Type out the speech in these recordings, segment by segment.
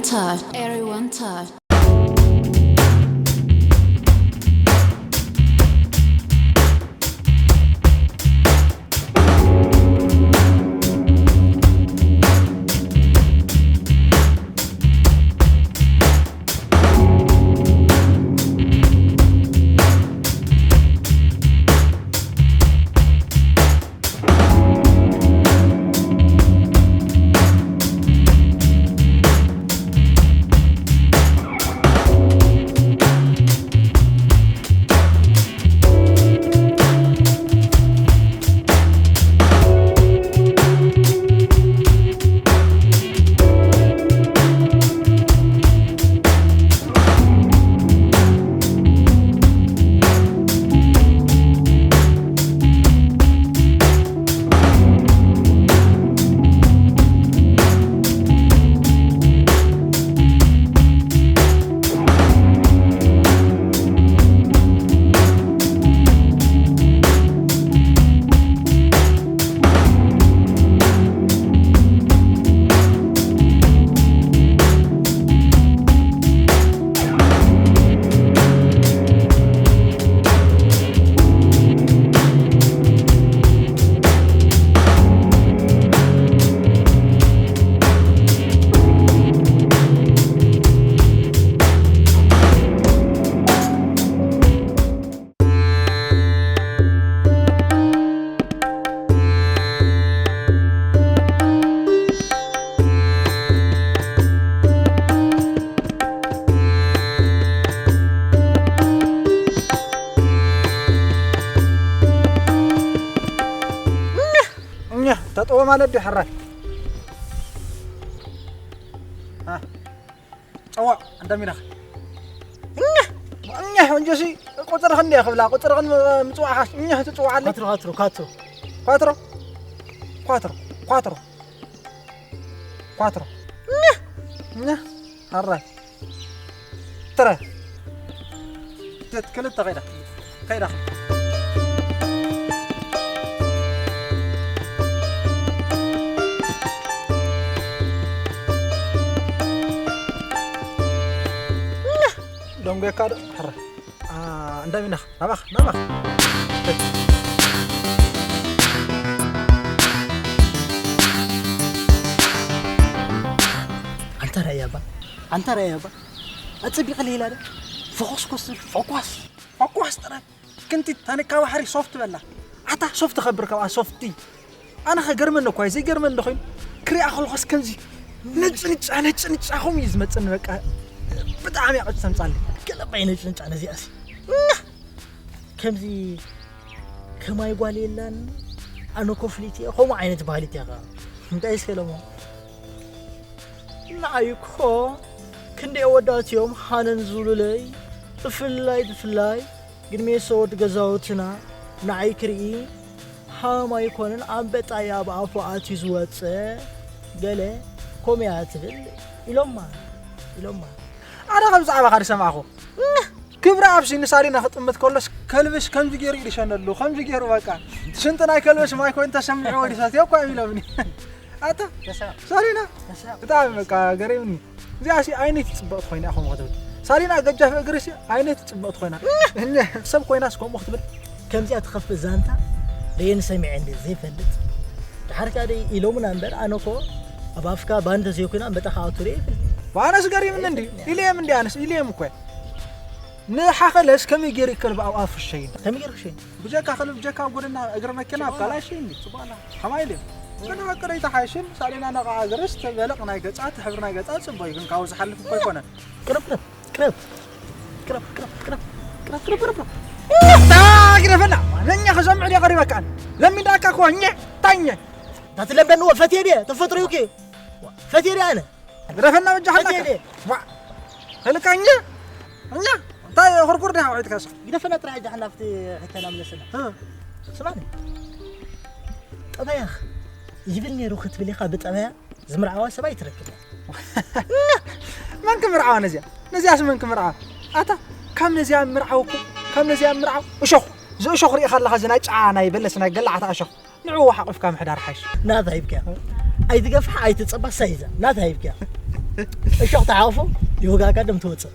Touch. Everyone touch. እኛ ተጠወ ማለት ድዩ ሕራይ? አ፣ ጸዋዕ፣ እንደሚናኽ። እኛ፣ እኛ፣ እንጆሲ፣ ቁጽርኽን እንዲያ ክብላ፣ ቁጽርኽን ምጽዋዕኻስ፣ እኛ ትጽዋዓለይ። ካትሮ፣ ካትሮ፣ ካትሮ። ኳትሮ? ኳትሮ፣ ኳትሮ። ኳትሮ። እኛ፣ እኛ፣ ሕራይ። ትረ። ክልተ ከይዳ። ከይዳ። ደንጎካ ዶ? ሕረ። አ፣ እንዳሚናኽ፣ ናባኽ፣ ናባኽ። ኣንታ ራእያ ባ፣ ኣንታ ራእያ ባ። ኣጸቢቐ ሌላ ደ? ፈኾስኮስ ትብል፣ ፈኳስ፣ ፈኳስ ጥራይ። ክንቲት ታኒካ ባሕሪ ሶፍት በላ። ኣታ ሶፍት ከብር ካብኣ ሶፍቲ። ኣነ ኸገርመኒ እኳ እዩ፣ ዘይገርመኒ ዶ ኮይኑ? ክሪኣ ከለኹስ ከምዚ ነጭ ንጫ፣ ነጭ ንጫ ከምኡ እዩ ዝመጽኒ በቃ። ብጣዕሚ እያ ቅጭ ተምጻለይ። ገለ ባይ ነጭ ንጫ ነዚኣሲ። ከምዚ ከማይ ጓል የላን። ኣነ ኮፍሊት እየ፣ ከምኡ ዓይነት ባህሊት እያ ኸዓ። እንታይ እስከ ኢሎሞ? ንዓይ እኮ ክንደይ ኣወዳት እዮም ሃነን ዝብሉለይ። ብፍላይ፣ ብፍላይ ግድሜ ሰወድ ገዛውትና ንዓይ ክርኢ ሃም ኣይኮነን ኣንበጣ እያ ኣብ ኣፉ ኣትዩ ዝወፅእ። ገለ ኮምያ ትብል ኢሎማ፣ ኢሎማ። ኣነ ከም ዛዕባኻ ዝሰማዕኹ። ክብረ ኣብሲ ንሳሊና ክጥምት ከሎስ ከልብሽ ከምዚ ገይሩ ይልሸነሉ፣ ከምዚ ገይሩ በቃ። ሽንቲ ናይ ከልብሽ ማይ ኮይኑ ተሰሚዕዎ ዲሳትዮ እኳ እዮም ኢሎምኒ። ኣታ፣ ተሰማ-፣ ሳሊና፣ ተሰማ-፣ ብጣዕሚ በቃ ገሪምኒ። እዚኣሲ ኣይነይቲ ጽብቕቲ ኮይና ኢኹም ክትብል። ሳሊና ገጃፍ እግሪሲ ኣይነይቲ ጽብቕቲ ኮይና። እኛ ሰብ ኮይናስ ከምኡ ክትብል። ከምዚኣ ትኸፍእ ዛንታ ርእየን ሰሚዐን ዘይፈልጥ። ድሓር ከኣ ደይ ኢሎምና እምበር፣ ኣነ እኮ ኣብ ኣፍካ ባኒ ተዘይኮይኑ ኣንበጣ ክኣቱ ርእየ ይፈልጥ። ኣነስ ገሪምኒ እንዲ፣ ኢለዮም እንዲ ኣነስ፣ ኢለዮም እኮ። ንሓኸለስ ከመይ ገይሩ ይከልብ ኣብ ኣፉ ሸይን? ከመይ ገይሩ ክሸይን? ብጀካ ከልብ፣ ብጀካ ኣብ ጎደና እግሪ መኪና ኣብ ካልኣይ ሸይን እንዲ፣ ጽቡቕና። ከማይ ኢለዮም። ግን ሃቅረይ ተሓይሽን፣ ሳሌና ነቓ እግርስ፣ ተበለቕ ናይ ገጻ፣ ትሕብሪ ናይ ገጻ ጽቡቕ እዩ፣ ግን ካብኡ ዝሓልፍ እኮ ኣይኮነን። ቅረብ፣ ቅረብ፣ ቅረብ። ቅረብ፣ ቅረብ፣ ቅረብ። ቅረብ፣ ቅረብ፣ ቅረብ። እታ ግደፈና። ነኛ ክሰምዕ ድየ ቀሪበካ? ለሚዳካ እኮ፣ እኘ፣ ታኘ። እንዳትለምደንዎ፣ ፈትየ ድየ? ተፈጥሮ እዩ እኮ። ፈትየ ድየ ኣነ? ግደፈና፣ በጃኻ ፈትየ ድየ? ዋ። ከልካ እኛ? እኛ? እንታይ ኩርኩር ድያ ውዒትካ ስኽ? ግደፈና ጥራሕ እጃ ሓናፍቲ ሕተና ምለስና። እ። ስማኒ። ጠባያኽ ይብል ነይሩ ክትብል ኢኻ ብጠባያ ዝምርዓዋ ሰብ ኣይትረክብን። መን ክምርዓዋ ነዚኣ? ነዚኣስ መን ክምርዓዋ? ኣታ፣ ካብ ነዚኣ ምርዓው እኮ፣ ካብ ነዚኣ ምርዓው እሾኽ። እዚ እሾኽ ርኢኻ ኣለኻ፣ እዚ ናይ ጫዓ፣ ናይ በለስ፣ ናይ ገላዕታ እሾኽ። ንዕኡ ሓቂፍካ ምሕዳር ሓይሽ። ናታ ሂብካ። ኣይትገፍሓ፣ ኣይትጸባ፣ ሳይዛ። ናታ ሂብካ። እሾቕ ተሓቑፉ ይወጋእካ ደም ትወፅእ።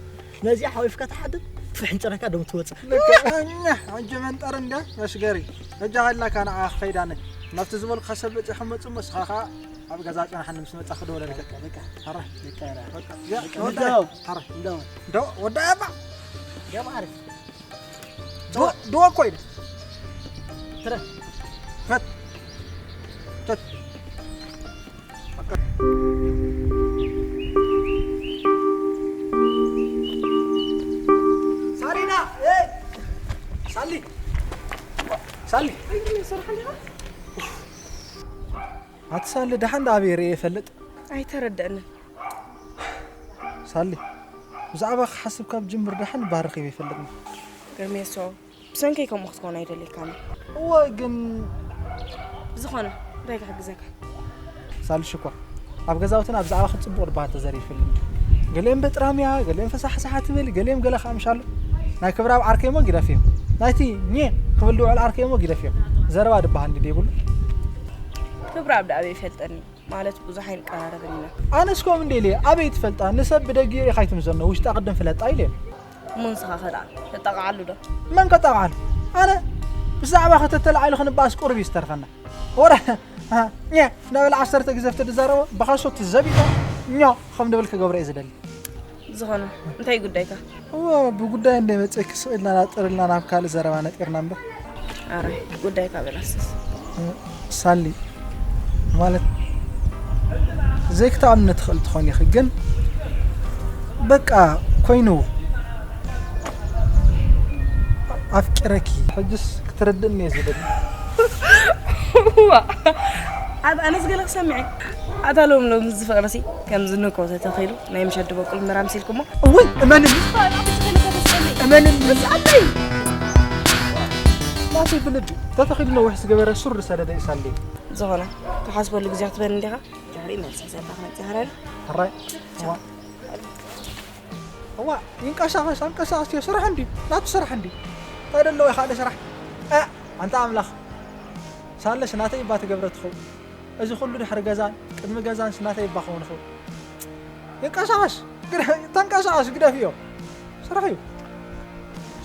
ነዚኣ ሓዊፍካ ትሓድር፣ ትፍሕንጭረካ ደም ትወፅእ። ልክዕ። እኛ ሕጂ መንጠር እንደ መስገሪ። እጃ ሃላካ ንዓ ኸይዳነ። ናብቲ ዝበልኩኻ ሰብ በፂሖም መፁ እሞ፣ ንስኻ ኸዓ ኣብ ገዛ ፅናሓኒ ምስ መፃ ክደወለልካ። በቃ፣ በቃ። ሓራ። በቃ፣ በቃ። በቃ፣ ያ፣ በቃ። ወዳ። ሓራ። እንደው። እንደው፣ ወዳ ያባ። ያባ ዓሪፍ። ድወ-፣ ድወ እኮ ኢሉ። ትረ-፣ ፈት-፣ ፈት-፣ ሳሊና፣ ኤይ! ሳሊ! ሳሊ! ኣቲ ሳሊ፣ ደሓን ደኣ ኣበይ ርእየ ይፈልጥ? ኣይተረደእንን። ሳሊ፣ ብዛዕባ ክሓስብ ካብ ጅምር ደሓን እባ ረኺበ ይፈልጥኒ። ግርሜሶ፣ ብሰንከይ ከምኡ ክትኮን ኣይደልየካን። እወ፣ ግን ብዝኾነ፣ እንታይ ክሕግዘካ? ሳሊ ሽኮር፣ ኣብ ገዛውትና ብዛዕባ ክትጽቡቕ ድበሃል ተዘሪፍልኒ። ገሊኦም በጥራምያ፣ ገሊኦም ፈሳሕሳሓ ትብል፣ ገሊኦም ገለ ከኣ ምሻሎ። ናይ ክብራብ ዓርከይ እሞ ግደፍዮ። ናይቲ ኘ ክብል ድውዕል ዓርከይ እሞ ግደፍዮ። ዘረባ ድበሃል እንዲ ደይብሉ። ክብራብ ደኣ ኣበይ ይፈልጠኒ? ማለት ብዙሕ ኣይንቀራረብን ኢና። ኣነስ ከምኡ እንደ ኢለ ኣበይ ትፈልጣ? ንሰብ ብደጊኡ ርኢኻ ኣይትምዘኖ፣ ውሽጣ ቅድም ፍለጣ ኢለ። እሞ ንስኻ ከ ደኣ ተጣቕዓሉ ዶ? መን ከጣቕዓሉ? ኣነ? ብዛዕባ ከተተላዒሉ ክንበኣስ ቁሩብ እዩ ዝተርፈና። ወረ፣ አ፣ ኘ፣ እናበለ ዓሰርተ ግዜ ተትዛረቦ፣ ብኻሶ ትዘቢጦ፣ ኞ፣ ከም ድብል ክገብሮ እየ ዝደሊ። ዝኾነ፣ እንታይ ጉዳይካ? እወ፣ ብጉዳይ እንደ መጸኪ ስቕ ኢልና ናጠር ኢልና ናብ ካልእ ዘረባ ነጢርና እምበር። ኣረ፣ ጉዳይካ በላስስ። ሳሊ፣ ማለት፣ ዘይክትኣምኒ ትኽእል ትኾን ኢኺ፣ ግን በቃ ኮይኑ። ኣፍቂረኪ። ሕጅስ ክትርድእኒ እየ ዝደሊ። ዋ፣ ኣት-፣ ኣነስ ገለ ክሰምዕ እየ። ኣታ ሎም ሎም እዚ ፍቕርሲ ከምዚ ንኮ ተተኺሉ ናይ ምሸት ድበቁል ምራም ሲልኩሞ። እውይ፣ እመንኒ። እመንኒ። ናተይ ብልቢ ተተኺሉ ነዊሕ ዝገበረ ሱር ዝሰደደ እዩ ሳሊ። ዝኾነ፣ ትሓስበሉ ግዜ ክትበኒ እንዲኻ። ድሕሪ መልሲ ዘላ ክመጽእ ይኽእል። ሕራይ። እዋ። እዋ፣ ይንቀሳቐስ፣ ኣንቀሳቐስ፣ ስራሕ እንዲ፣ ናቱ ስራሕ እንዲ። እንታይ ደለዎ ካልእ ስራሕ? እ፣ ኣንታ ኣምላኽ። ሳለስ ናተይ እባ ትገብረ ትኸውን። እዚ ኩሉ ድሕሪ ገዛን ቅድሚ ገዛንስ ናተይ እባ ክኸውን ይኽእል። ይንቀሳቐስ፣ ግደ-፣ ተንቀሳቐስ፣ ግደፍዮ። ስራሕ እዩ።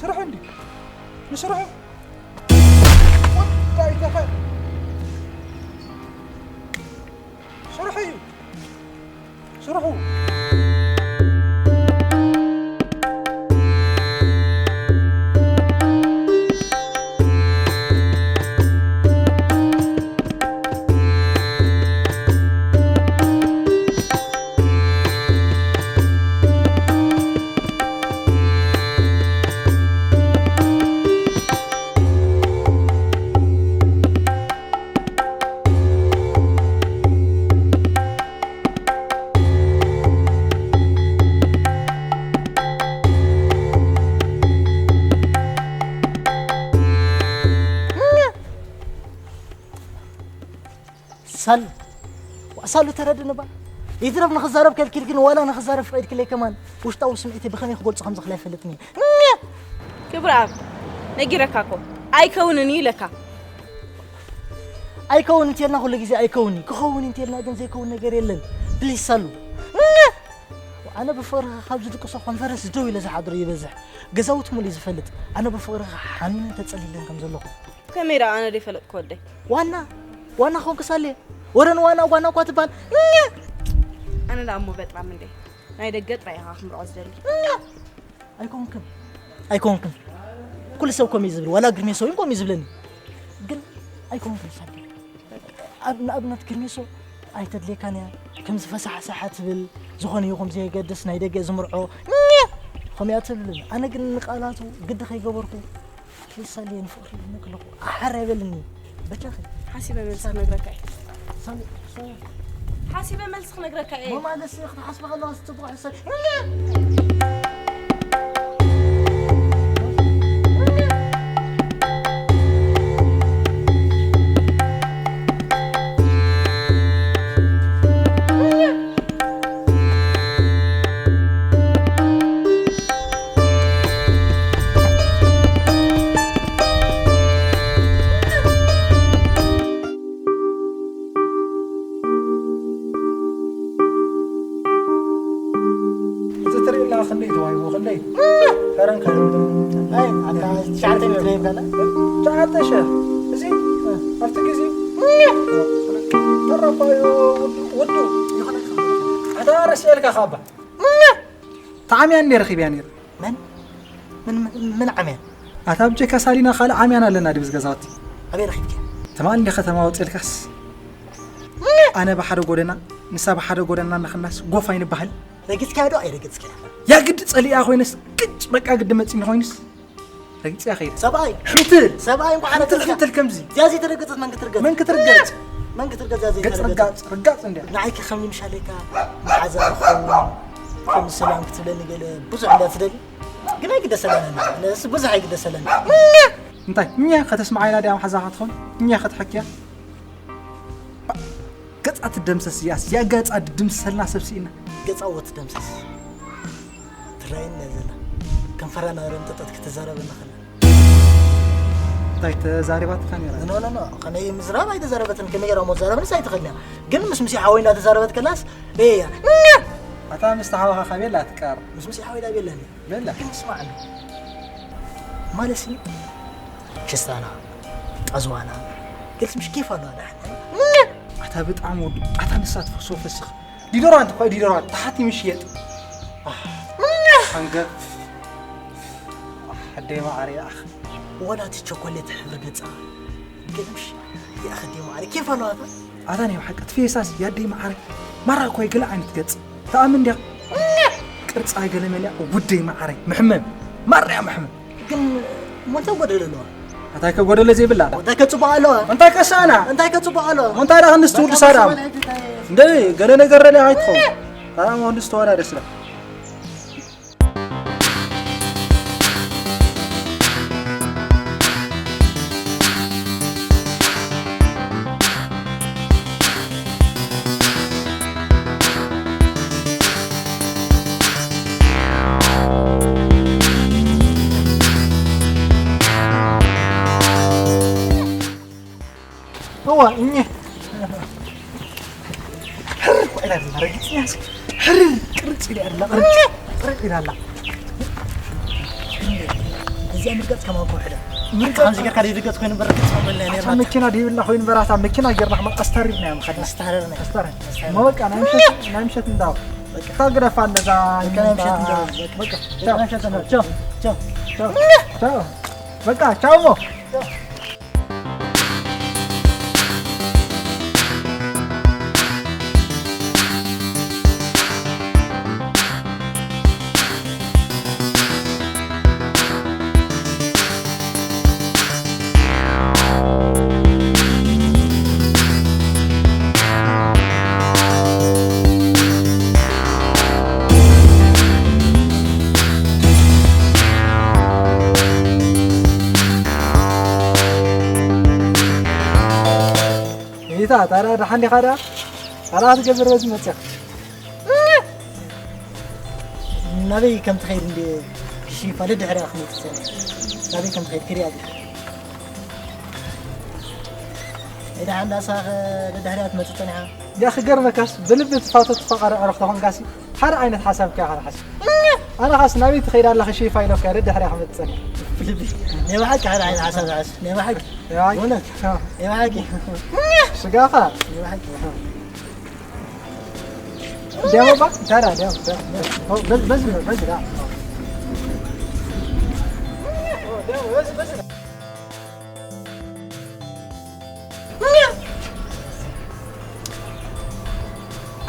ስራሕ እንዲ። ንስርሑ። እንታይ ተኸ-፣ ስራሕ እዩ። ስርሑ። ሳሉ፣ ዋ፣ ሳሉ ተረድኒ ባ። ይትረፍ ንኽዛረብ ከልኪልክን ዋላ ንኽዛረብ ፍቒድክለይ ከማን ውሽጣዊ ስምዒተይ ብኸመይ ክገልጾ ከም ዝኽእል ኣይፈልጥን እየ። ክብረኣብ፣ ነጊረካ እኮ ኣይከውንን እዩ ኢለካ። ኣይከውን እንተልና ኩሉ ግዜ ኣይከውን እዩ። ክኸውን እንተልና ግን ዘይከውን ነገር የለን። ፕሊስ ሳሉ። ኣነ ብፍቕርኻ ካብ ዝድቅሶ ኮንፈረንስ ደው ኢለ ዝሓድሮ ይበዝሕ። ገዛውቲ ሙሉ እዩ ዝፈልጥ። ኣነ ብፍቕርኻ ሓሚመን ተጸሊለን ከም ዘለኹ። ከመይ ደኣ ኣነ ደይፈለጥኩ ወደይ? ዋና፣ ዋና ኾንክ ሳሌ። ወረ ንዋና ዋና እኳ ትበሃል። እኛ! ኣነ ደኣ እሞ በጥራም እንዴ? ናይ ደገ ጥራይ ኢኻ ክምርዖ ዝደሊ። እኛ! ኣይኮንክን። ኣይኮንክን። ኩሉ ሰብ ከምኡ እዩ ዝብል። ዋላ ግርሜ ሰው እውን ከምኡ እዩ ዝብለኒ። ግን ኣይኮንክን ሳሌ። ኣብ-፣ ንኣብነት ግርሜሶ ኣይተድልየካን እያ። ከምዚ ፈሳሕሳሓ ትብል፣ ዝኾነ ይኹን ብዘየገድስ ናይ ደገ ዝምርዖ፣ እኛ! ከምኡ እያ ትብልን። ኣነ ግን ንቃላቱ ግዲ ከይገበርኩ፣ ፕሊስ ሳሌ ንፍቕሪ ይብለኒ ከለኹ ኣሕር ኣይበልኒ። በጃኺ። ሓሲበ መልሲ ክነግረካ እየ። ሳሌ፣ ሳሌ። ሓሲበ መልሲ ክነግረካ እየ። መማለሲ ክትሓስባ ከለኻ ጽቡቕ ሕሰብ። ዋይ ወኽለይ። ፈረንካ። ኣይ ኣታ ትሽዓተ ሚእቲ ናይ ይብላና። ትሽዓተ ሺሕ። እዚ ኣብቲ ግዜ ተረፋዮ። ወዱ ይኾነካ። ኣታ ረሲኤልካ ካባ። ተዓምያን ነይረ ኺብያ ነይረ። መን? ምን ምን ዓምያን? ኣታ ብጀካ ሳሊና ካልእ ዓምያን ኣለና ድብዝ ገዛውቲ። ኣበይ ረኺብኪ? ትማሊ እንደ ከተማ ወፅልካስ ኣነ ብሓደ ጎደና ንሳ ብሓደ ጎደና እናኸናስ ጎፍ ኣይንበሃል። ረግፅኪያ ዶ ኣይረግፅኪያ? ያ ግዲ ፀሊኣ ኮይነስ ቅጭ በቃ ግዲ መፂኒ ኮይንስ ረግፅያ ኸይደ። ሰብኣይ ሕምትል ሰብኣይ እንኳን ሕምትል ረገፅካ። ሕምትል ከምዚ እዚኣ ዘይተረገፀት መን ክትርገፅ? መን ክትርገፅ? መን ክትርገፅ? እዚኣ ገፅ ዘይተረገፀት? ርጋፅ ርጋፅ እንዲያ። ንዓይኪ ከም ምሻለካ መሓዛ ክኸውን ከም ሰላም ክትብለኒ ገለ ብዙሕ እንዳ ትደሊ ግን ኣይግደሰለኒ። ንስ ብዙሕ ኣይግደሰለኒ። እንታይ እኛ ከተስምዓይና ድያ መሓዛ ክትኾን እኛ ክትሕክያ? ገጻ ትደምሰስ እያስ፣ ያ ገጻ ድድምሰልና ሰብ ስኢና። ገጻ ወትደምሰስ። ትራይን ነዘላ። ከንፈራ ናረም ተጠት ክትዛረብ ንኸላ። እንታይ ተዛሪባትካ ነይራ? ኖ ኖ ኖ፣ ከመይ ምዝራብ ኣይተዛረበትን፣ ከመይ ገይራ ሞ ትዛረብንስ ኣይትኽእልን እያ። ግን ምስ ምሲ ሓወይ እንዳተዛረበት ከላስ፣ እያ። ኣታ ምስ ተሓዋኻ ካቤላ ትቃር። ምስ ምሲ ሓወይ ዳቤለኒ። በላ። ግን ስማዕኒ። ማለሲ ክስታና፣ ጠዝዋና፣ ግልስ ምሽ ኬፍ ኣለዋ ዳሕና። ኣታ ብጣዕሚ ወዱ፣ ኣታ ንሳ ትፈስዎ ፈስኽ። ዲዶራንት እኮ ዲዶራንት፣ ተሓቲ ምሽ የጥ። ኣህ፣ ሓንገፍ። ኣህ፣ ኣደይ ማዓረይ ኣኽ። ወላ እቲ ቸኮሌት ሕብሪ ገጻ። ግልምሽ፣ ይኣኽ ኣደይ ማዓረይ፣ ኬፍ ኣለዋ ኣታ። ኣታ ናይ ብሓቂ እቲ ፌሳስ ያደይ መዓረይ ማራ እኮ ገለ ዓይነት ገጽ ተኣምን እንዲያ ቅርጻ ገለ መሊያ ውደይ መዓረይ ምሕመም ማርያ ምሕመም ግን ሞንታ ጎደለ ኣለዋ ኣታ ከጎደለ ዘይብላ እንታይ ከጽቡቕ ኣለዋ እንታይ ከሳና እንታይ ከጽቡቕ ኣለዋ ሞንታ ዳ ክንስ ትውድ ሳዳም እንደ ገለ ነገር ረዳ ኣይትኸውን ኣታ ሞንስ ተዋዳ ደስላ እዋ እኘ ሕር እኮ ኢላ ኣላ ረጊፅና ሕር ቅርፅ ኢላ ኣላ ቅርፅ ኢላ ኣላ እዚኣ ምርጋፅ ከማን ከውሕዳ ምርጋፅ ከምዚ ጌርካ ደይርገፅ ኮይኑ እምበር ርግፅ መበልና ነርና መኪና ደይብልና ኮይኑ እምበር ኣታ መኪና ጌርና ከማን ኣስታሪርና እዮም ኸድና ኣስታረርና ኣስታረ መበቃ ናይ ምሸት ናይ ምሸት እንዳው ታግረፋ እንደዛ በቃ ናይ ምሸት እንዳው በቃ ቻው ቻው ቻው ቻው በቃ ቻው ሞ እታ ታራ ደሓን ዲኻ ደኣ? ታራ ክትገብር በዚ መፅእ። ናበይ ከም ትኸይድ እንዲ ክሽይፋ ደድሕሪያ ክመፅእ ናበይ ከም ትኸይድ ክሪያ ዲ ኢዳ ሓንዳሳ ደድሕሪያ ትመፅእ ፀኒሓ ያ ክገርመካስ ብልቢ ትፋቶ ትፋቐረ ዕረኽ ተኾንካሲ ሓደ ዓይነት ሓሳብ ከያ ሓደ ሓሳብ ኣነ ኻስ ናበይ ትኸይድ ኣለኻ ሸይፋ ኢሎካ ደድሕሪያ ክመፅእ ፀኒሓ ብልቢ ናይ ብሓቂ ሓደ ዓይነት ሓሳብ ዝሓስ ናይ ብሓቂ እውነት ናይ ብሓቂ ስጋኻ ናይ ብሓቂ ደሞ ባ ታራ ደሞ በዚ በዚ ዳ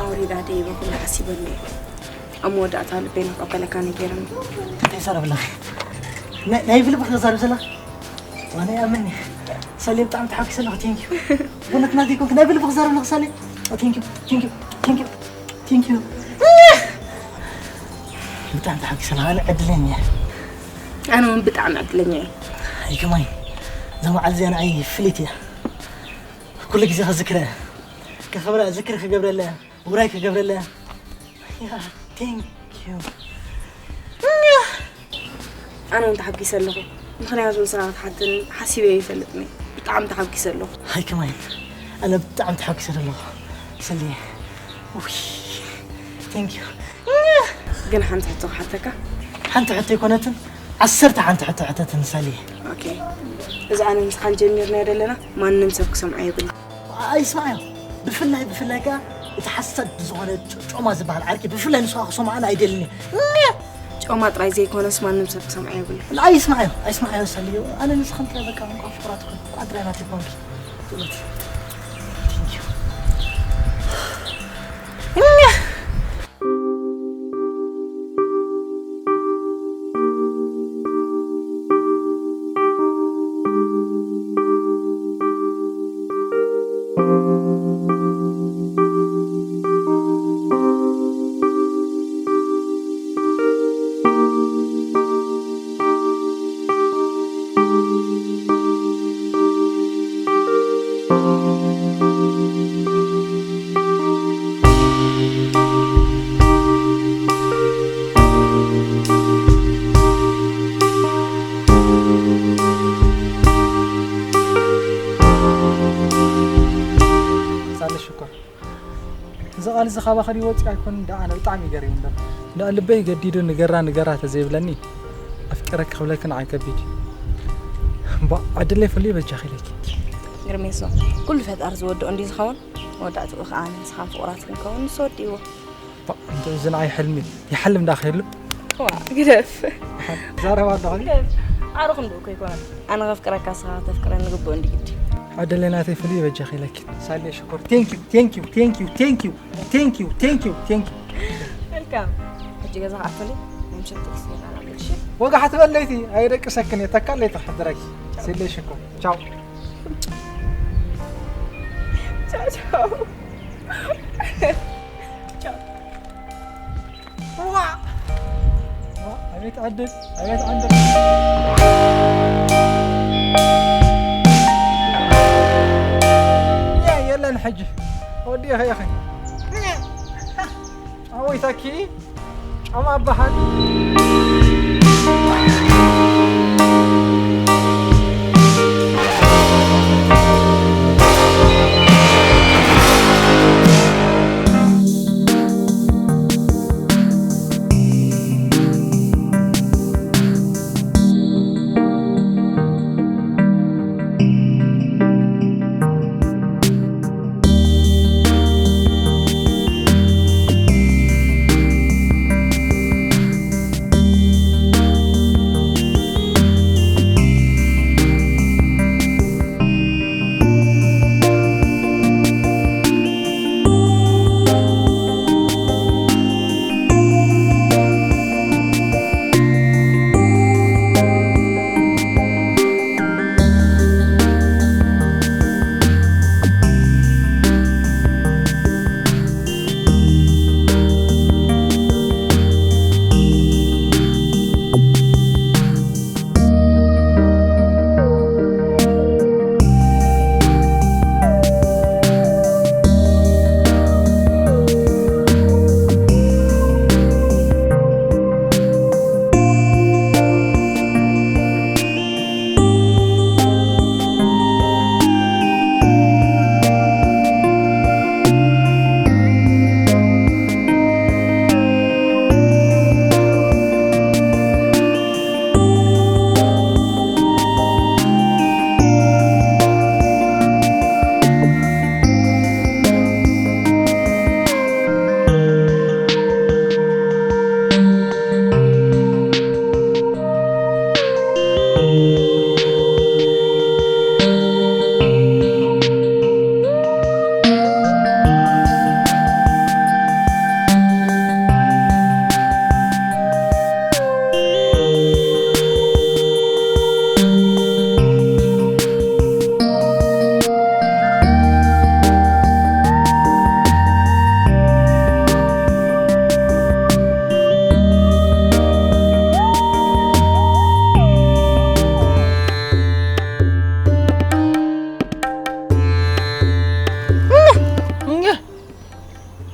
ኣውሪዳ ደይበ ኩሉ ሓሲበሉ እዩ ኣብ መወዳእታ ልበይ ንክቐበለካ ነጊርኒ እንታይ ሰረብላ ናይ ፍልም ክዛረብ ዘላ ዋና ያምን ሰሌ ብጣዕሚ ተሓኪሰ ኣለኹ ቴንኪ ዩ ብእውነት ናተይ ኮንክ ናይ ፍልም ክዛረብ ኣለኹ ሰሌ ቴንኪ ዩ ቴንኪ ዩ ቴንኪ ዩ ቴንኪ ዩ ብጣዕሚ ተሓኪሰ ኣለኹ ኣነ ዕድለኛ እየ ኣነ እውን ብጣዕሚ ዕድለኛ እየ ኣይከማይ እዛ መዓል እዚኣ ንዓይ ፍልይቲ እያ ኩሉ ግዜ ከዝክረ ከኸብራ ዝክሪ ክገብረለ ውራይ ክገብረለ ያ ቴንክ ዩ ኣነ እውን ተሓጒሰ ኣለኹ ምኽንያቱ ንስኻ ክትሓተኒ ሓሲበ ይፈልጥኒ ብጣዕሚ ተሓጒሰ ኣለኹ ኣይ ከማይ ኣነ ብጣዕሚ ተሓጒሰ ዘለኹ ሰልየ ውይ ቴንክ ዩ ግን ሓንቲ ሕቶ ክሓተካ ሓንቲ ሕቶ ኣይኮነትን፣ ዓሰርተ ሓንቲ ሕቶ ሕተትን ሳሊ። ኦኬ፣ እዚ ኣነ ንስኻን ጀሚርናዮ ዘለና ማንም ሰብ ክሰምዖ የብሉ። ኣይስማዕዮ። ብፍላይ ብፍላይ ከኣ እቲ ሓሳድ ዝኾነ ጮ- ጮማ ዝበሃል ዓርኪ ብፍላይ ንስኻ ክሰምዓን ኣይደልን እየ። ጮማ ጥራይ ዘይኮነስ ማንም ሰብ ክሰምዖ የብሉ። ኣይስማዕዮ፣ ኣይስማዕዮ ሳልዮ። ኣነ ንስኽን ጥራይ በቃ እንኳ ፍቅራት ኮን ቋድራ ናት ይኮን። ሳለ ሽኮር እዚ ቃል እዚ ካባኺ ድዩ ወፂኡ ኣይኮን? ደኣ ኣነ ብጣዕሚ ገሪሙ ኣሎ። ደኣ ልበይ ገዲዱ ንገራ ንገራ ተዘይብለኒ ኣፍቀረኪ ክብለኪ ንዓይ ከቢድ እዩ። እባ ዕድለይ ፍሉይ በጃኺ ኢለኪ። ግርሜሶ፣ ኩሉ ፈጣሪ ዝወድኦ እንዲ ዝኸውን መወዳእትኡ ከዓ ኣነ ንስኻን ፍቑራት ክንከውን ንሱ ወዲእዎ። እባ እንተ እዚ ንዓይ ሕልሚ ይሓልም ዳ ክህሉ ዋ ግደፍ። ዛረባ ኣለኹ። ዓሩ ክንድኡ እኮ ይኮነን። ኣነ ከፍቅረካ ንስኻ ከተፍቅረኒ ግቡእ እንዲ ግዲ። ዕድለይ ናተይ ፍሉይ በጃኺ ኢለኪ። ሳሌ ሽኮር thank you thank you thank you thank you thank you thank you thank you Welcome። ሕጂ ገዛ ክኣትወኒ ምሸት ጥቅሲ ይረኣና ንብል እሺ። ወጋሕ ትበል ለይቲ ኣየደቅሰክን እየ ተካል ለይቲ ክሕድረኪ። ሳሌ ሽኮር ቻው። ቻው ቻው። ቻው። ዋ! ዋ! ኣቤት ዕድል ኣቤት ዕድል። ያ የለን ሕጂ ወዲእኺ ኢኺ። ኣወይታኪ ጫማ ኣባሃል።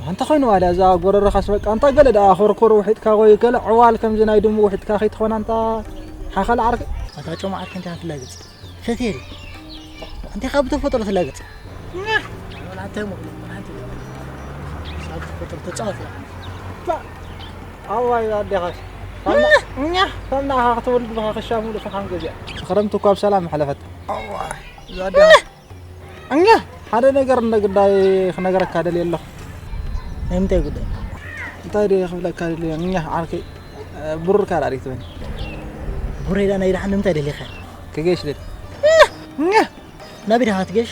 ኣንታ ኮይኑ ዋላ እዛ ጎረረኻስ በቃ ኣንታ ገለ ደኣ ኮርኮር ውሒጥካ ወይ ገለ ዕዋል ከምዚ ናይ ድሙ ውሒጥካ ከይትኾን ኣንታ ሓኸል ዓርኪ። ኣታ ጮማ ዓርኪ እንታይ ክትላገጽ? ፈትየ ድዩ? እንታይ ካብ ተፈጥሮ ትላገጽ? ወላ እንታይ ሞኽሎ ሓንቲ ሳብ ተፈጥሮ ተጻወት። ኣዋይ ኣዴኻስ። እኛ፣ ከም ንዓኻ ክትወልድ ብኻ ክሻ ሙሉ ፈሓም ገዚኣ። ክረምቲ እኳ ብሰላም ሓለፈት። እዋ፣ እዛ ዳ-፣ እኛ፣ ሓደ ነገር እንደ ጉዳይ ክነግረካ ደልየ ኣለኹ። ናይ ምንታይ ጉዳይ? እንታይ ደየ ክብለካ ደልየ፣ እኛ፣ ዓርከይ፣ ብሩርካ ዳኣ ሪትበኒ። ቡሬ ዳ ናይ ደሓን ንምንታይ ደሊኻ? ክገሽ ደል-፣ እኛ፣ ናበይ ዲኻ ክትገሽ?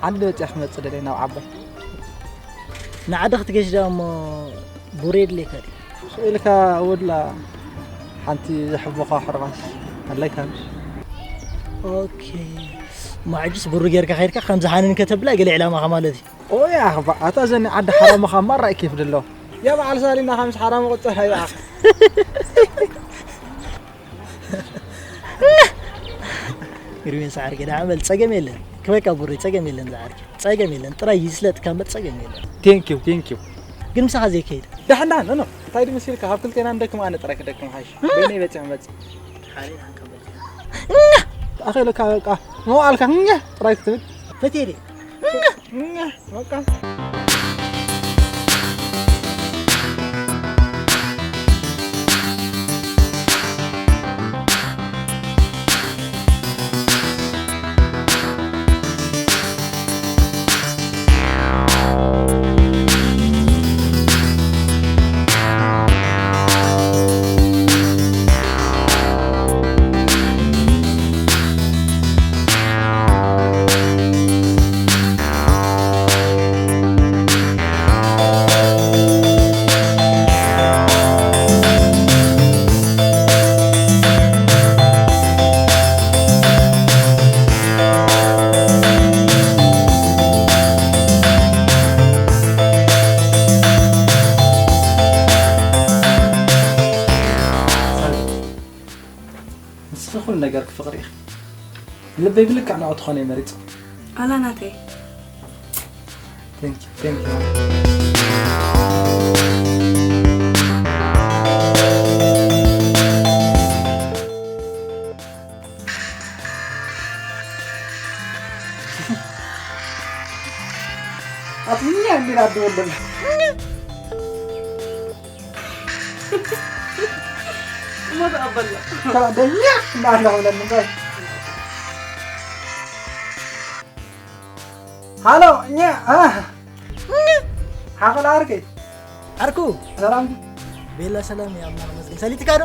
ዓዲ ወፂኣ ክመፅእ ደልየ ናብ ዓባይ። ንዓዲ ክትገሽ ደኣ እሞ ቡሬ የድልየካ ድዩ? ስኢልካ ወድላ ሓንቲ ዘሕቦኻ ሕርባስ ኣለካ ምሽ? ኦኬ። ማዕጅስ ብሩ ጌርካ ኸይድካ ከምዚ ሃንን ከተብላ ገለ ዕላማኻ ማለት እዩ። ኦይ ኣኽባ፣ ኣታ ዘኒ ዓዲ ሓራምኻ ማራ ኬፍ ድሎ። ያ በዓል ሳሊና ከምዚ ሓራም ቁጠር ሃይኣ። ግርሜ ሳዕርኪ ደኣ በል፣ ጸገም የለን። ክበቃ ቡሪ፣ ጸገም የለን ዝዓርኪ። ጸገም የለን። ጥራይ ይስለጥካ እምበር ጸገም የለን። Thank you, thank you። ግን ምሳኻ ዘይከይድ። ደሓን፣ ደሓን፣ ኖ፣ ኖ። እንታይ ድዩ መሲልካ? ካብ ክልቴና ንደክም፣ ኣነ ጥራይ ክደክም ሓይሽ። በይነይ በጺሕ መጽእ። ሓሬ ደሓን ካብ በልካ። ኣኸለካ በቃ። መዋልካ፣ እኛ ጥራይ ክትብል። ፈትየ ድየ? እኛ፣ እኛ፣ በቃ። ንስኺ ኩሉ ነገርኪ ፍቕሪ ኢኺ። ልበይ ብልክዕ ንዕኡ ትኾነ እየ መሪጸ። ኣላ ናተይ። Thank you, thank you። ኣትኛ እንዲና ኣትወደና። እሞ ተቐበልና። ደኛ እናለ ክብለኒ እንታይ? ሃሎ፣ እኛ፣ አ፣ ሓኸል ዓርከይ። ዓርኩ። ሰላም። ቤላ ሰላም እያ፣ ኣምላኽ ይመስገን። ሰሊጥካ ዶ?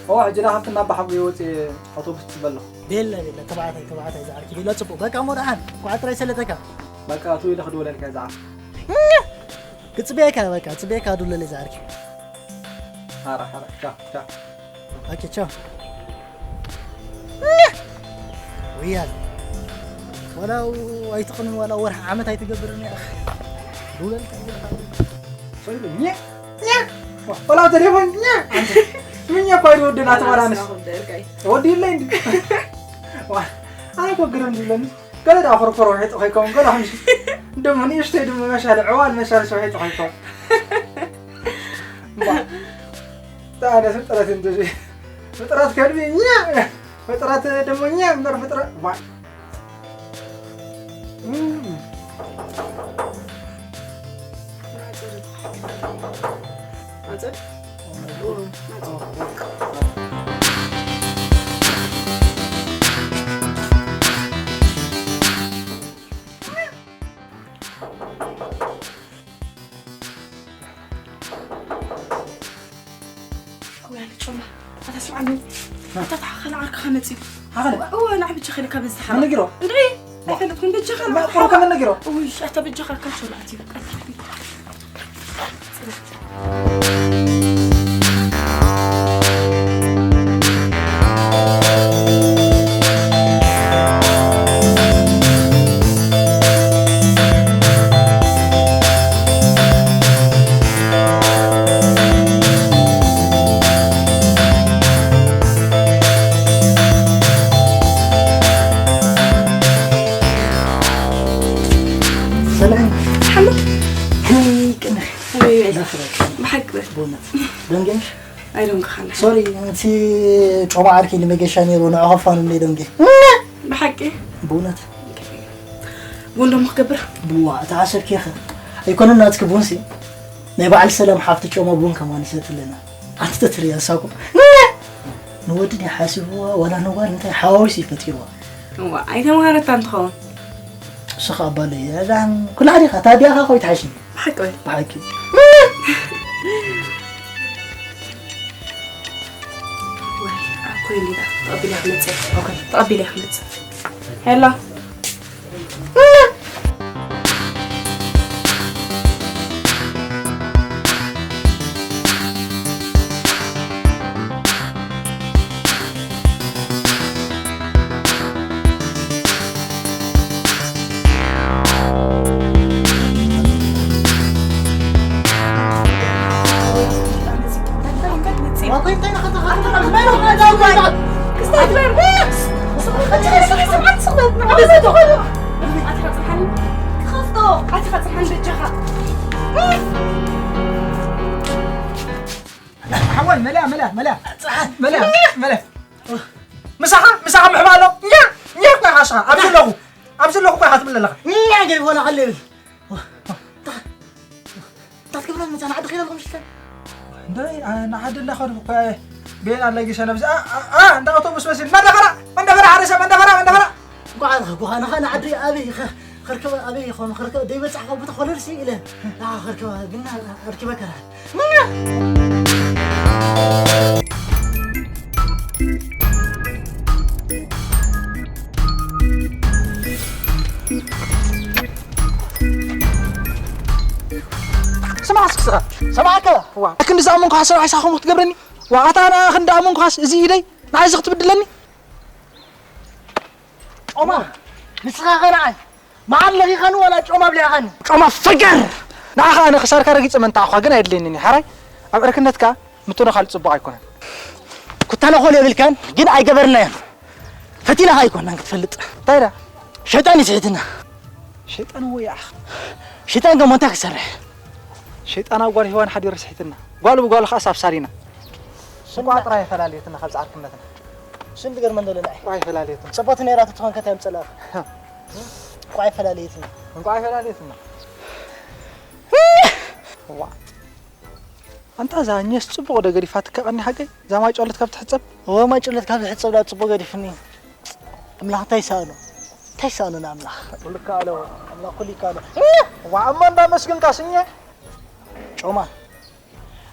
ኦ፣ ሕጂ ዳ ካብቲ እናባ ሓጎየ ወፅየ ኣውቶቡስ ትፅበ ኣለኹ። ቤላ፣ ቤላ፣ ተባዕታይ፣ ተባዕታይ ዝዓርኪ። ቤላ፣ ፅቡቕ። በቃ፣ እሞ ደሓን። ኳዓ ጥራይ ሰለጠካ። በቃ፣ እቱ ኢለ ክድውለልካ እየ ዝዓርኪ። ክፅበየካ፣ በቃ፣ ፅበየካ፣ ድውለለይ ዝዓርኪ። ሓራ፣ ሓራ፣ ቻው፣ ቻው። ኦኬ፣ ቻው። ወያል። ዋላ ኣይትቕንን፣ ዋላ ወርሒ ዓመት ኣይትገብርን እያ። ድውለልካ፣ ድውለልካ። ሰይዱ፣ ኘ፣ ኘ። ወላ ቴሌፎን፣ ኘ። ምኛ እኮ ኣይትወድን፣ ኣትባላንስ። ወዲ የለይ እንዲ። ዋ፣ ኣነ እኮ ግርም ዝብለኒ። ገለ ደኣ ኮርኮሮ ውሒጡ ከይከውን፣ ገለ ከምዚ ደሞ ንእሽተይ ደሞ መሻል፣ ዕዋል መሻል ውሒጡ ከይከውን። እምባ። ታዲያ ፍጥረት እንድዚ፣ ፍጥረት ከልቢ እኛ፣ ፍጥረት ደሞ እኛ እምበር ፍጥረት፣ ዋ። እም። ኣጸድ። ወይ ኣነ ጮማ፣ ኣታ ስምዓኒ፣ ኣታ ተሓኸለ ዓርክኻ መጺኡ። ሓኸለ? እወ፣ ንዓ ብጃኻ ኢለ ካብ ዝተሓራ። መን ነጊሮ? እንድዒ፣ ዋ። ኣይፈለጥኩን፣ ብጃኻ ማ፣ ንዓ ቁሩብ ከመን ነጊሮ? ውይ፣ ኣታ ብጃኻ ካብ ሸውላ ኣትዩ። ሰላም። ሓመድ። ከመይ ቅንኺ? ወይ ወይ። ዳኽረክ። ብሓቂ። ብእውነት። ደንገሽ? ኣይደንግኻን። ሶሪ፣ እቲ ጮማ ዓርኪ ንመገሻ ነይሩ፣ ንዑ ኸፋኑ እንደ ደንገ። ብሓቂ? ብእውነት። ቡን ደሞ ክገብር? ብዋ፣ ተዓሰብኪ ኢኸ? ኣይኮነን ናትኪ ቡንሲ። ናይ በዓል ሰላም ሓፍቲ ጮማ ቡን ከማን ይሰትለና። ኣንቲ ተትርእያ ንሳ እኮ ንወዲ ድያ ሓሲብዋ ዋላ ንጓል እንታይ ሓዋዊሱ እዩ ፈጢርዋ። እዋ ኣይተምሃረታን ትኸውን። ንስኻ ኣባለይ እዛን ኩላ ዲኻ ታዲያኻ ኮይ ትሓሽኒ። ብሓቂ ወይ? ብሓቂ። ወይ ኣኮይ ሊዳ ተቐቢለ ክመጽእ። ኦኬ። ተቐቢለ ክመጽእ። ሄሎ። ሓወይ መላ መላ መላ መላ መላ ምሳኻ ምሳኻ ምሕባ ኣሎ። ኛ ኛ እኮ ኢኻ ንስኻ። ኣብ ዘለኹ ኣብ ዘለኹ እኮ ኢኻ ትብል ዘለኻ። ኛ ገይርዎ ኣለኻ። እንታይ ትገብራ መጻ ንዓዲ ኸይዳ ኣለኹም ሽልተን? እንደ ንዓዲ እንዳኸዱ እኮ በየን ኣለጊሰ ነብዚ። ኣ፣ ኣ፣ ኣ፣ እንዳ ኣውቶቡስ መሲል። መንደፈራ፣ መንደፈራ፣ ሓደ ሰብ መንደፈራ፣ መንደፈራ። እንኳዕ ኣልኻ፣ ጓኻ ንኻ ንዓዲ ኣበይ ኸ-፣ ኸርከበ ኣበይ ይኾን? ኸርከበ ደይበጻሕኳ ቦታ ኾለልሲ ኢለ። ንዓ ኸርከበ ግን ኣርኪበካ። ስማዕ እስኪ ስኻ፣ ሰማዕካ። ዋ፣ ክንዲ ዝኣመንኩኻ ስራሕ ኢኻ ከምኡ ክትገብረኒ? ዋ፣ ኣታ ኣነ ክንዲ ኣመንኩኻስ እዚ ኢደይ ንዓይ እዚ ክትብድለኒ? ጮማ፣ ንስኻ ኸ ንዓይ መዓር ለኺኻኒ ዋላ ጮማ ኣብሊዕኻኒ? ጮማ ፈገር! ንዓኻ ኣነ ክሳርካ ረጊጸ መንታዕኳ ግን ኣየድልየንን እዩ። ሓራይ ኣብ ዕርክነትካ ምትንኻል ጽቡቕ ኣይኮነን። ኩታለ ኾል የብልካን ግን ኣይገበርናዮን። ፈቲናኻ ኣይኮናን ክትፈልጥ። እንታይ ዳ? ሸይጣን እዩ ስሒትና። ሸይጣን እዎ ይኣኽ። ሸይጣን ከሞ እንታይ ክሰርሕ? ሸይጣን ኣብ ጓል ሄዋን ሓዲሩ ስሒትና። ጓል ብጓል ኸኣስ ኣብሳሊና። እንቋዕ ጥራይ ኣይፈላለየትና ካብዚ ዓርክነትና። ሽም ዝገርመን ዘሎ ንዓይ። እንቋዕ ኣይፈላለየትና። ጽቡቕቲ ነይራ ተትኾን ከ እንታይ ምጸላእኻ? እንቋዕ ኣይፈላለየትና። እንቋዕ ኣይፈላለየትና። ዋ። ኣንታ እዛ ኘስ ጽቡቕ ዶ ገዲፋትካ ቀኒ ሓቀይ? እዛ ማይ ጨሎት ካብ ትሕጸብ? እወ ማይ ጨሎት ካብ ዝሕጸብ ዳ ጽቡቕ ገዲፍኒ። ኣምላኽ እንታይ ይሰኣኖ? እንታይ ይሰኣኖ ንኣምላኽ? ኩሉ ይከኣሎ። ኣምላኽ ኩሉ ይከኣሎ። ዋ እሞ እንዳመስግንካ ስኘ። ጮማ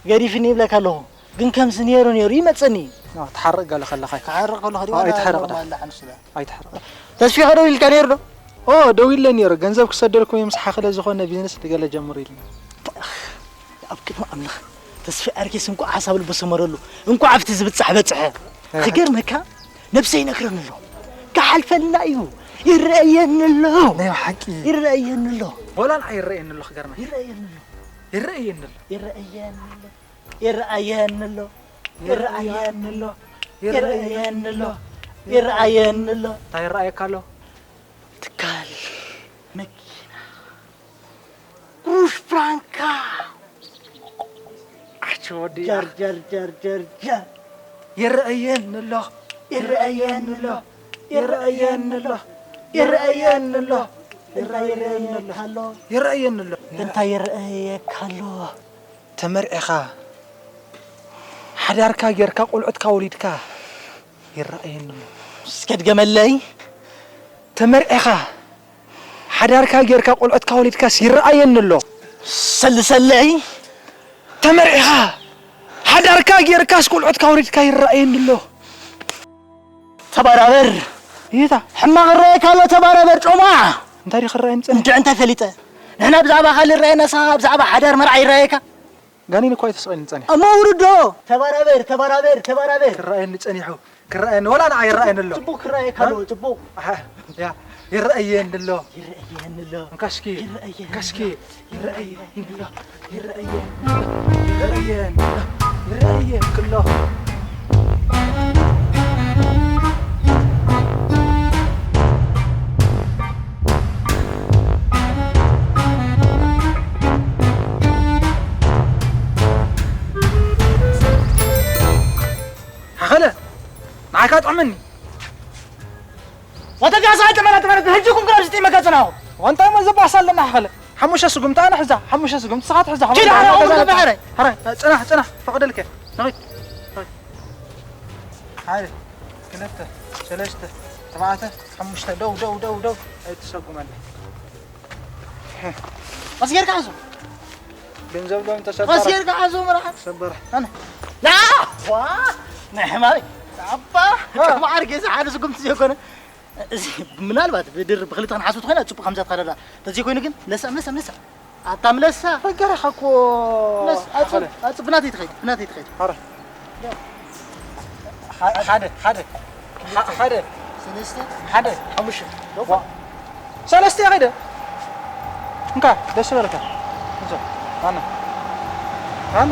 ገዲፍኒ ይብለካ ኣለኹ። ግን ከምዚ ነይሩ ነይሩ ይመጸኒ። ኖ፣ ትሓርቕ ገለ ከለኻ። ክሓርቕ ከለኹ ድዩ? ኣዎ፣ ኣይትሓርቕ ዳ። ኖርማል ሓንሱ ዳ። ኣይትሓርቕ። ተስፊ ከ ደው ኢልካ ነይሩ ዶ? ኦ፣ ደው ኢለ ነይሩ። ገንዘብ ክሰደልኩም እዮም፣ ምስ ሓኽለ ዝኾነ ቢዝነስ ገለ ጀምሩ ኢሉኒ። ኣብ ቅድሚ ኣምላኽ ተስፊ ኣርኬስ እንቋዕ ሓሳብ ልቡ ሰመረሉ። እንቋዕ ኣብቲ ዝብጻሕ በጽሐ። ኣይ፣ ክገርመካ ነብሰይ ይነግረኒ ኣሎ። ክሓልፈልና እዩ። ይረኣየኒ ኣሎ። ናይ ሓቂ። ይረኣየኒ ኣሎ። ወላ ንዓይ ይረኣየኒ ኣሎ፣ ክገርመካ። ይረኣየኒ ኣሎ። ይረኣየኒ ኣሎ። ይረኣየኒ ኣሎ። ይረኣየኒ ኣሎ። ይረኣየኒ ኣሎ። ይረኣየኒ ኣሎ። ይረኣየኒ ኣሎ። እንታይ ይረኣየካ ኣሎ? ትካል መኪና። ጉሽ ፍራንካ። ኣቲ ወዲ ጀር፣ ጀር፣ ጀር፣ ጀር፣ ጀር። ይረኣየኒ ኣሎ። ይረኣየኒ ኣሎ። ይረኣየኒ ኣሎ። ይረኣየኒ ኣሎ። እንታይ ይረኣየካ ኣሎ? ይረኣየኒ ኣሎ። እንታይ ይረኣየካ ኣሎ? ተመርዒኻ፣ ሓዳርካ ጌርካ፣ ቆልዑትካ ወሊድካ ይረኣየኒ ኣሎ። እስከ ድገመለይ። ተመርዒኻ፣ ሓዳርካ ጌርካ፣ ቆልዑትካ ወሊድካስ ይረኣየኒ ኣሎ። ሰልሰለይ። ተመርዒኻ፣ ሓዳርካ ጌርካስ፣ ቆልዑትካ ወሊድካ ይረኣየኒ ኣሎ። ተባራበር። ይታ። ሕማቕ ይረኣየካ ኣሎ፣ ተባራበር ጮማ። እንታይ ድዩ ክረኣየኒ ጸኒሑ? እንድዒ እንታይ ፈሊጠ? ንሕና ብዛዕባ ካልእ ይረኣየና፣ ንስኻ ብዛዕባ ሓዳር መርዓ ይረኣየካ? ጋኔን እኮ ኣይተሰቒልኒ ጸኒሑ። እሞ ውርዶ። ተባራበር፣ ተባራበር፣ ተባራበር። ክረኣየኒ ጸኒሑ። ክረኣየኒ፣ ወላ ንዓይ ይረኣየኒ ኣሎ። ጽቡቕ ክረኣየካ ኣሎ፣ እ? ጽቡቕ። ኣሓ፣ ያ፣ ይረኣየኒ ኣሎ። ይረኣየኒ ኣሎ። እንካ እስኪ፣ ይረኣየኒ እንካ እስኪ፣ ኣሎ። ይረኣየኒ ኣሎ። ይረኣየኒ ኣሎ። ይረኣየኒ ኣሎ። ይረኣየኒ ኣሎ። ሓኸለ፣ ንዓይካ ጥዕመኒ። ወተጋሳ ተመራ ተመራ፣ ሕጂ ኩም ክራብ ስጢ መከጽናው። ወንታ መዘባሳ ኣለና ሓኸለ። ሓሙሽተ ስጉምቲ ኣነ ሕዛ፣ ሓሙሽተ ስጉምቲ ንስኻ ትሕዛ፣ ኪድ ሓሙሽተ ሓራ ስጉምቲ ቁም ተበሃረ። ሓራ፣ ጽናሕ፣ ጽናሕ፣ ፈቕደልከ። ንኺድ። ንኺድ። ሓደ፣ ክልተ፣ ሰለስተ፣ ኣርባዕተ፣ ሓሙሽተ። ደው፣ ደው፣ ደው፣ ደው። ኣይትሰጉመኒ። ቀስ ጌርካ ሓዞ። ገንዘብ ዶ እንተሰበረ? ቀስ ጌርካ ሓዞ፣ መርሓ። ሰበረ። ኣነ። ያ! ዋ! ናይ ሕማሪ። ኣባ! ዋ! ማዕር ገዛ ሓደ ስጉምቲ ዘይኮነ። እዚ ምናልባት ብድር ብክልተ ክንሓስብ ተኾይና ጽቡቕ ከምዛ ትኸደላ። ተዘይኮይኑ ግን ለሳም፣ ለሳም፣ ለሳም። ኣታ ምለሳ። ፈገረኻ እኮ። ለስ-፣ ኣጽብ-፣ ሓኸለ። ኣጽብ፣ ብናተይ ትኸይድ፣ ብናተይ ትኸይድ። ኧረ። ያ። ሓ-፣ ሓደ፣ ሓደ። ሓ-፣ ሓደ። ሰለስተ። ሓደ። ሓሙሽተ። ዋ። ሰለስተ ከይደ። እንካ፣ ደስ በለካ። እንዞ፣ ኣነ። ኣነ።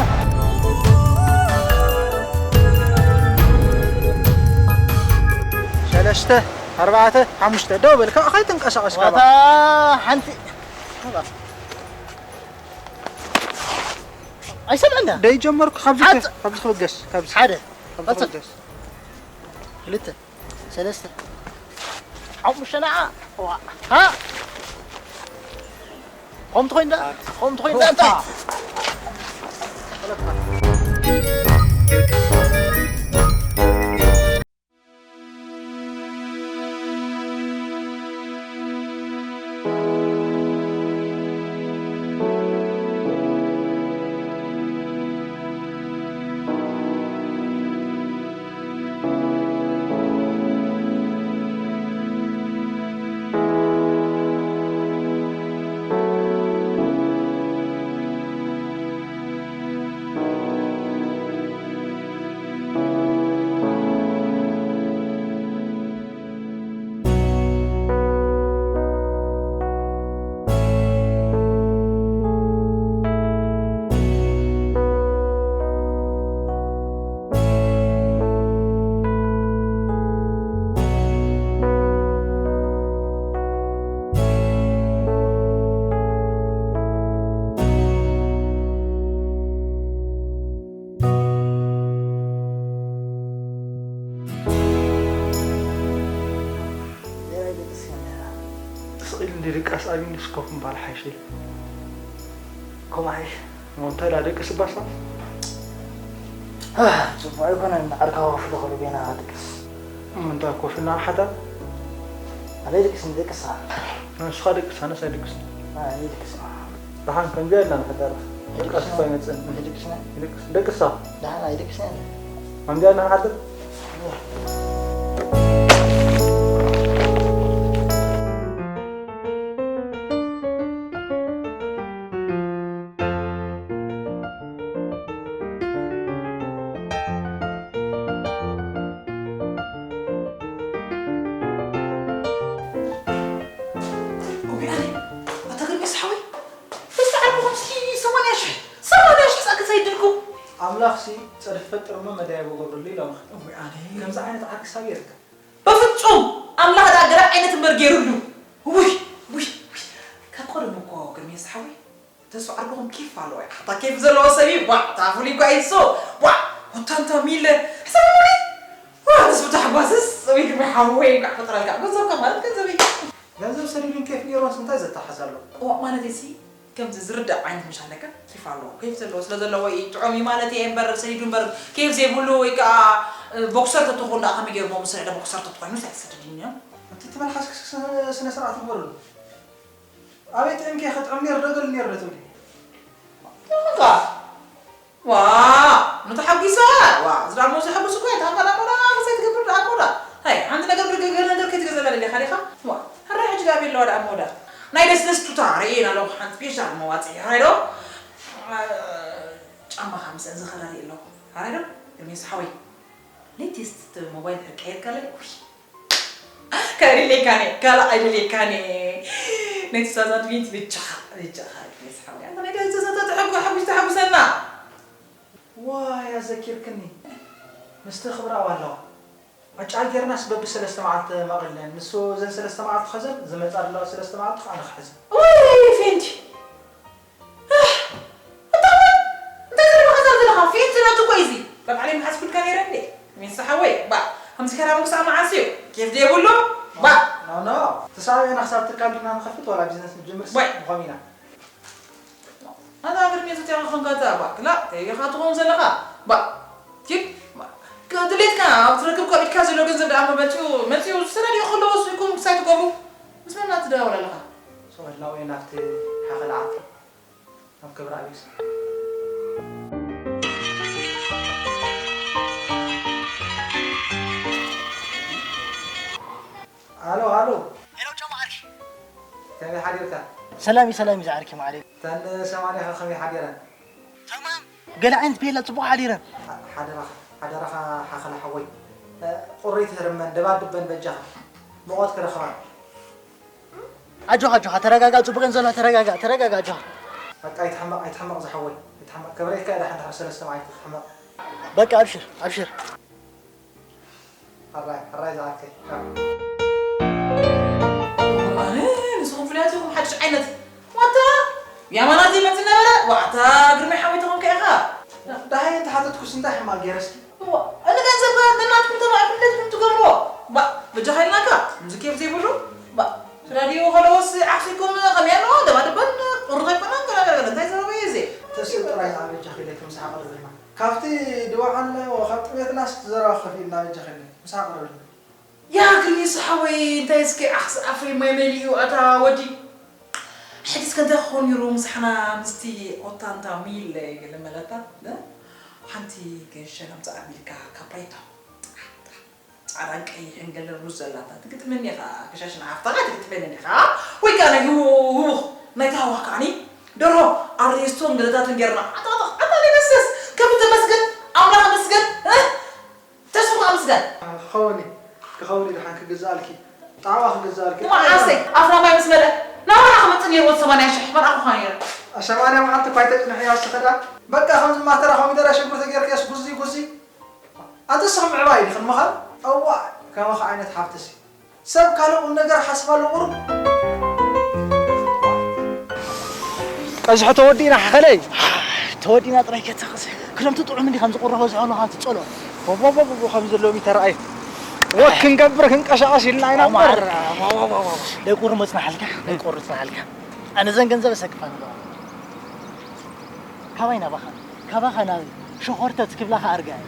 ሰለስተ፣ ኣርባዕተ፣ ሓሙሽተ። ደው በል፣ ካብ ከይትንቀሳቐስ፣ ካብ። ዋታ ሓንቲ። ኣይሰምዕና። ደይ ጀመርኩ፣ ካብዚ ሓ-፣ ከ-፣ ካብዚ ክብገስ፣ ካብዚ። ሓደ። ካብዚ ቀጽል። ክብገስ። ክልተ። ሰለስተ። ሓሙሽተ ነዓ። ዋ። ሃ። ከምቲ ኮይንዳ፣ ከምቲ ኮይንዳ እንታይ? ስቕ ኢሉ እንዲ ድቃስ ኣብዩኒ ስኮፍ ምባል ሓይሽ ኢሉ። ከምኡ ሓይሽ። እሞ እንታይ ደኣ ደቅስ እባሳ? ኣህ፣ ጽቡቕ ኣይኮነን፣ ዓርካ ኮፍ ኢሉ ከሎ ቤና ድቅስ። እሞ እንታይ ኮፍ ኢልና ሓዳር? ኣነ ይድቅስ፣ ንደቅሳ። ንስኻ ደቅስ፣ ኣነስ ኣይደቅስን። ኣይ፣ ይድቅስ። ደሓን ከምዚኣ ኢልና ንሕደር። ደቅስ እኮ ኣይመጽእን። ይድቅስና። ይድቅስ፣ ደቅሳ። ደሓን ኣይድቅስና። ከምዚኣ ኢልና ንሓድር። እውይ ኣነ፣ ኣታ ግርሜስ ሓወይ፣ እስቲ ዓርኩኹምሲ ሰማንያ ሽሕ፣ ሰማንያ ሽሕ ጻ ክሳይድልኩም። ኣምላኽሲ ጸድፊ ፈጥር እሞ መዳየቢ ገብርሉ ኢሎምኻ። እውይ ኣነ። ከምዚ ዓይነት ዓርኪ ሳብ ይርከብ? በፍጹም! ኣምላኽ ደኣ ገለ ዓይነት እምበር ገይሩሉ። ውይ፣ ውይ፣ ውይ። ካብ ቀደሙ እኮ ግርሜስ ሓወይ፣ ተስፋ ዓርኩኹም ኬፍ ኣለዎ። ኣታ ኬፍ ዘለዎ ሰብ እዩ። ቧዕ፣ እታ ፍሉይ ጓል እሱ። ቧዕ፣ ወታንታ ሚለ። ሕሰብ እምበሪ። ዋ፣ ንሱ ብታሕጓስስ፣ ወይ ግርሜ ሓወይ፣ እንኳዕ ፈጠረልካ። ገንዘብካ ማለት ገንዘበይ። ገንዘብ ሰዲዱን ኬፍ ገይሩንስ እንታይ ዘተሓዝ ኣሎ? እዋ፣ ማለት እዚ ከምዚ ዝርዳእ ዓይነት ምሽ ኣለካ? ኬፍ ኣለዎ። ኬፍ ዘለዎ ስለ ዘለዎ እዩ፣ ጥዑም እዩ ማለት እየ እምበር፣ ሰዲዱ እምበር፣ ኬፍ ዘይብሉ ወይ ከዓ፣ እ፣ ቦክሰር ተትኾኑ ደኣ ከመይ ገይሩ ብኦም ዝሰርሕ ዶ ቦክሰር ተትኾይኑ ኣይሰድድን እዮም። እቲ ትበልሓስ ስነ ስርዓት ግበረሉ። ኣበይ ጥዕምኪ ከጥዕም ነይሩ ዶ ገል ነይሩ ዶ ትብሊ? ይኹንካ። ዋ፣ ንተሓጒሳ። ዋ፣ እዚ ደኣ እሞ ዘሐጉስ እኮ እዩ። እታ ሞዳ፣ ሞዳ፣ ምሳይ ትገብር ደኣ ሞዳ። ሃይ፣ ሓንቲ ነገር ብርግርግር ነገር ከይትገዘላ ደሊኻ ዲኻ? ዋ፣ ሕራይ ሕጂ ደኣ ቤለዋ ደኣ ሞዳ። ናይ ደስደስ ቱታ ርእየን ኣለኹ። ሓንቲ ፔሻ መዋጽኢ። ሕራይ ዶ? ጫማኻ ምስአን ዝኸረሪ ኣለኹ። ሕራይ ዶ? ግርሜስ ሓወይ። ሌቴስት ሞባይል ድሕር ቀየርካለይ? ውይ። ካልእ ኣይደልየካን እየ፣ ካልእ ኣይደልየካን እየ። ናይ ቱ ታውዘንድ ትዌንቲ ብቻኻ፣ ብቻኻ፣ ግርሜስ ሓወይ። ኣንታ ናይ ቱ ታውዘንድ ትዌንቲ ተሐጉ-፣ ተሐጉስ-፣ ተሐጉሰና። ዋይ፣ ኣዘኪርክኒ። ምስቲ ክብራዊ ኣለዋ። ዕጫ ጌርናስ በብሰለስተ መዓልቲ መቒለን። ንሱ እዘን ሰለስተ መዓልቲ ክሕዘን፣ ዝመጻ ዘለዋ ሰለስተ መዓልቲ ከዓ ኣነ ክሕዘን። ወይ ፌንቲ። ኣህ፣ እንታይ፣ እንታይ ዘለኻ ዘለኻ? ፌንት ናቱ እኮ እዩ እዚ። ባዕለይ መሓዝኩልካ ነይረ እንዴ? ሜስ ሓወይ፣ ባ፣ ከምዚ ከራም ክሳብ መዓስ እዩ? ኬፍ ዘይብሉ? ባ። ኖ፣ ኖ። ተሳቢዕና ክሳብ ትካል ዲና ንኸፍት ዋላ ቢዝነስ ንጅምር ሲ ወይ። ንኾም ኢና። ኣታ ሃገር ሜስ እቲኻ ኾንካ እታ ባ፣ ክላ፣ እንታይ ኢኻ ትኸውን ዘለኻ? ባ። ኪድ፣ ድሌትካ ኣብ ትረክብ እኮ ኢድካ ዘሎ ገንዘብ ደኣ እሞ መጺኡ፣ መጺኡ ዝሰደድዮ ከሎ ወሲድኩም ክሳይ ትገብሩ። ምስ መን ትደዋወል ኣለኻ? ሰው ህላዌ ናብቲ ሓኸላ ዓዲ፣ ናብ ክብረ ኣብዩስ። ኣሎ፣ ኣሎ። ሄሎ፣ ጨማ ዓርኪ። ከመይ ሓዲርካ? ሰላም እዩ፣ ሰላም እዩ፣ ዝዓርኪ ማዕረይ። እተን ሰማንያ ከ ከመይ ሓዲረን? ተማም። ገለ ዓይነት ቤላ ጽቡቕ ሓዲረን። ሓ-፣ ሓደራኻ፣ ሓደራኻ ሓኸላ ሓወይ። እ፣ ቁሪ ትህርመን፣ ደባድበን በጃኻ። ሙቐት ክረኽባ። ኣጆኻ፣ ኣጆኻ፣ ተረጋጋ፣ ጽቡቕ እየን ዘለዋ፣ ተረጋጋ፣ ተረጋጋ፣ ኣጆኻ። በቃ ኣይትሕመቕ፣ ኣይትሕመቕ ዝሓወይ፣ ኣይትሕመቕ። ከብረይካ እየ ደሓን ድሕሪ ሰለስተ መዓልቲ ክትሕመቕ። በቃ ኣብሽር፣ ኣብሽር። ሕራይ፣ ሕራይ ዝኣከይ። ኣነ ንስኹም ፍሉያት ኢኹም፣ ሓድሽ ዓይነት። ዋታ፣ ያማናት ይመጽእ ነበረ። ዋታ፣ ግርማይ ሓወይ ተኾንካ ኢኻ። ደሃይ እንተሓተትኩስ እንታይ ሕማቕ ገይረ እስኪ? እዋ፣ እኒ ገንዘብ ከ ነናትኩም ተባዒኹም ድሌትኩም ትገብርዎ። ባ፣ በጃኻ ኢልናካ፣ እዚ ኬፍ ዘይብሉ። ባ፣ ራድዮ ከለዎስ ዓክሲኩም ከመይ ኣለዎ? ደባድበን ቁሩብ ኣይኮነን፣ ገለ ገለ ገለ። እንታይ ዘረባ እዩ እዚ? ተስእ ጥራይ ኣበጃኺ ኢለኪ ምሳሕ ኣቕርብልና። ካብቲ ድባዕ ኣሎ፣ ካብ ጥሜትናስ ዘረባ ከፊእልና በጃኺ ኢለኪ። ምሳሕ ኣቕርብልና። ያ ግርሜስ ሓወይ፣ እንታይ እስኪ ዓኽሲ ኣፈይ ማይ መሊኡ ኣታ ወዲ። ሕጂ እስከ እንታይ ክኸውን ነይሩ ምሳሕና ምስቲ ኦታንታ ሚል ገለ መለታ፣ እ? ሓንቲ ገንሸል ኣምጽኣ ቢልካ ካባይታ። ጻዕዳን ቀይሕን ገለ ሩዝ ዘላታ ትግጥመኒ ኢኻ፣ ከሻሽና ሓፍታና ትግጥመኒ ኢኻ። ወይ ከኣ ናይ ህው-፣ ህውኽ ናይ ታህዋኽ ከኣኒ ደርሆ ኣሬስቶን ገለታትን ጌርና ዓጣጣ ዓጣ ይመስስ። ከም ተመስገን ኣምላኽ መስገን፣ እ? ተስፉ ኣመስገን። ክኸውን እዩ፣ ክኸውን እዩ፣ ደሓን ክግዛኣልኪ። ጣዕዋ ክግዛኣልኪ። ንመዓሰይ ኣፍና ማይ ምስ መለ ናባና ክመጽእ ነይርዎ ሰማንያ ሽሕ መርኣኹኻ ነይረ። ሰማንያ መዓልቲ እኳ ኣይተጽንሕያ እስኺ ደኣ። በቃ ከምዚ ማተራ ኮሚደረ ሽጉርቲ ጌርክስ ጉዚ ጉዚ። ኣንተ ስኽ ምዕባይ ዲኽን ምኻን? እዋ፣ ከማኻ ዓይነት ሓብትሲ። ሰብ ካልእ ቁም ነገር ሓስብ ኣሎ ቁሩብ። ቀዝሖ ተወዲእና ሓኸለይ። ተወዲእና ጥራይ ከተኸስ። ክረምቲ ጥዑም እንዲ ከም ዝቁረቦ ዝዕሎኻ ትጸሎ። ቦቦቦቦቦ ከም ዘለዎም ይተረኣይ። ወክ ክንገብር ክንቀሳቐስ ኢልና ኢና እምበር። ኦማር፣ ቦቦቦቦቦ። ደይ ቁሪ መጽናሓልካ፣ ደይ ቁሪ ጽናሓልካ። ኣነ ዘን ገንዘብ እሰክፋ ንገባ። ካባይ ናባኻ፣ ካባኻ ናበይ፣ ሸኾርተት ክብላኻ ኣርግኣኒ።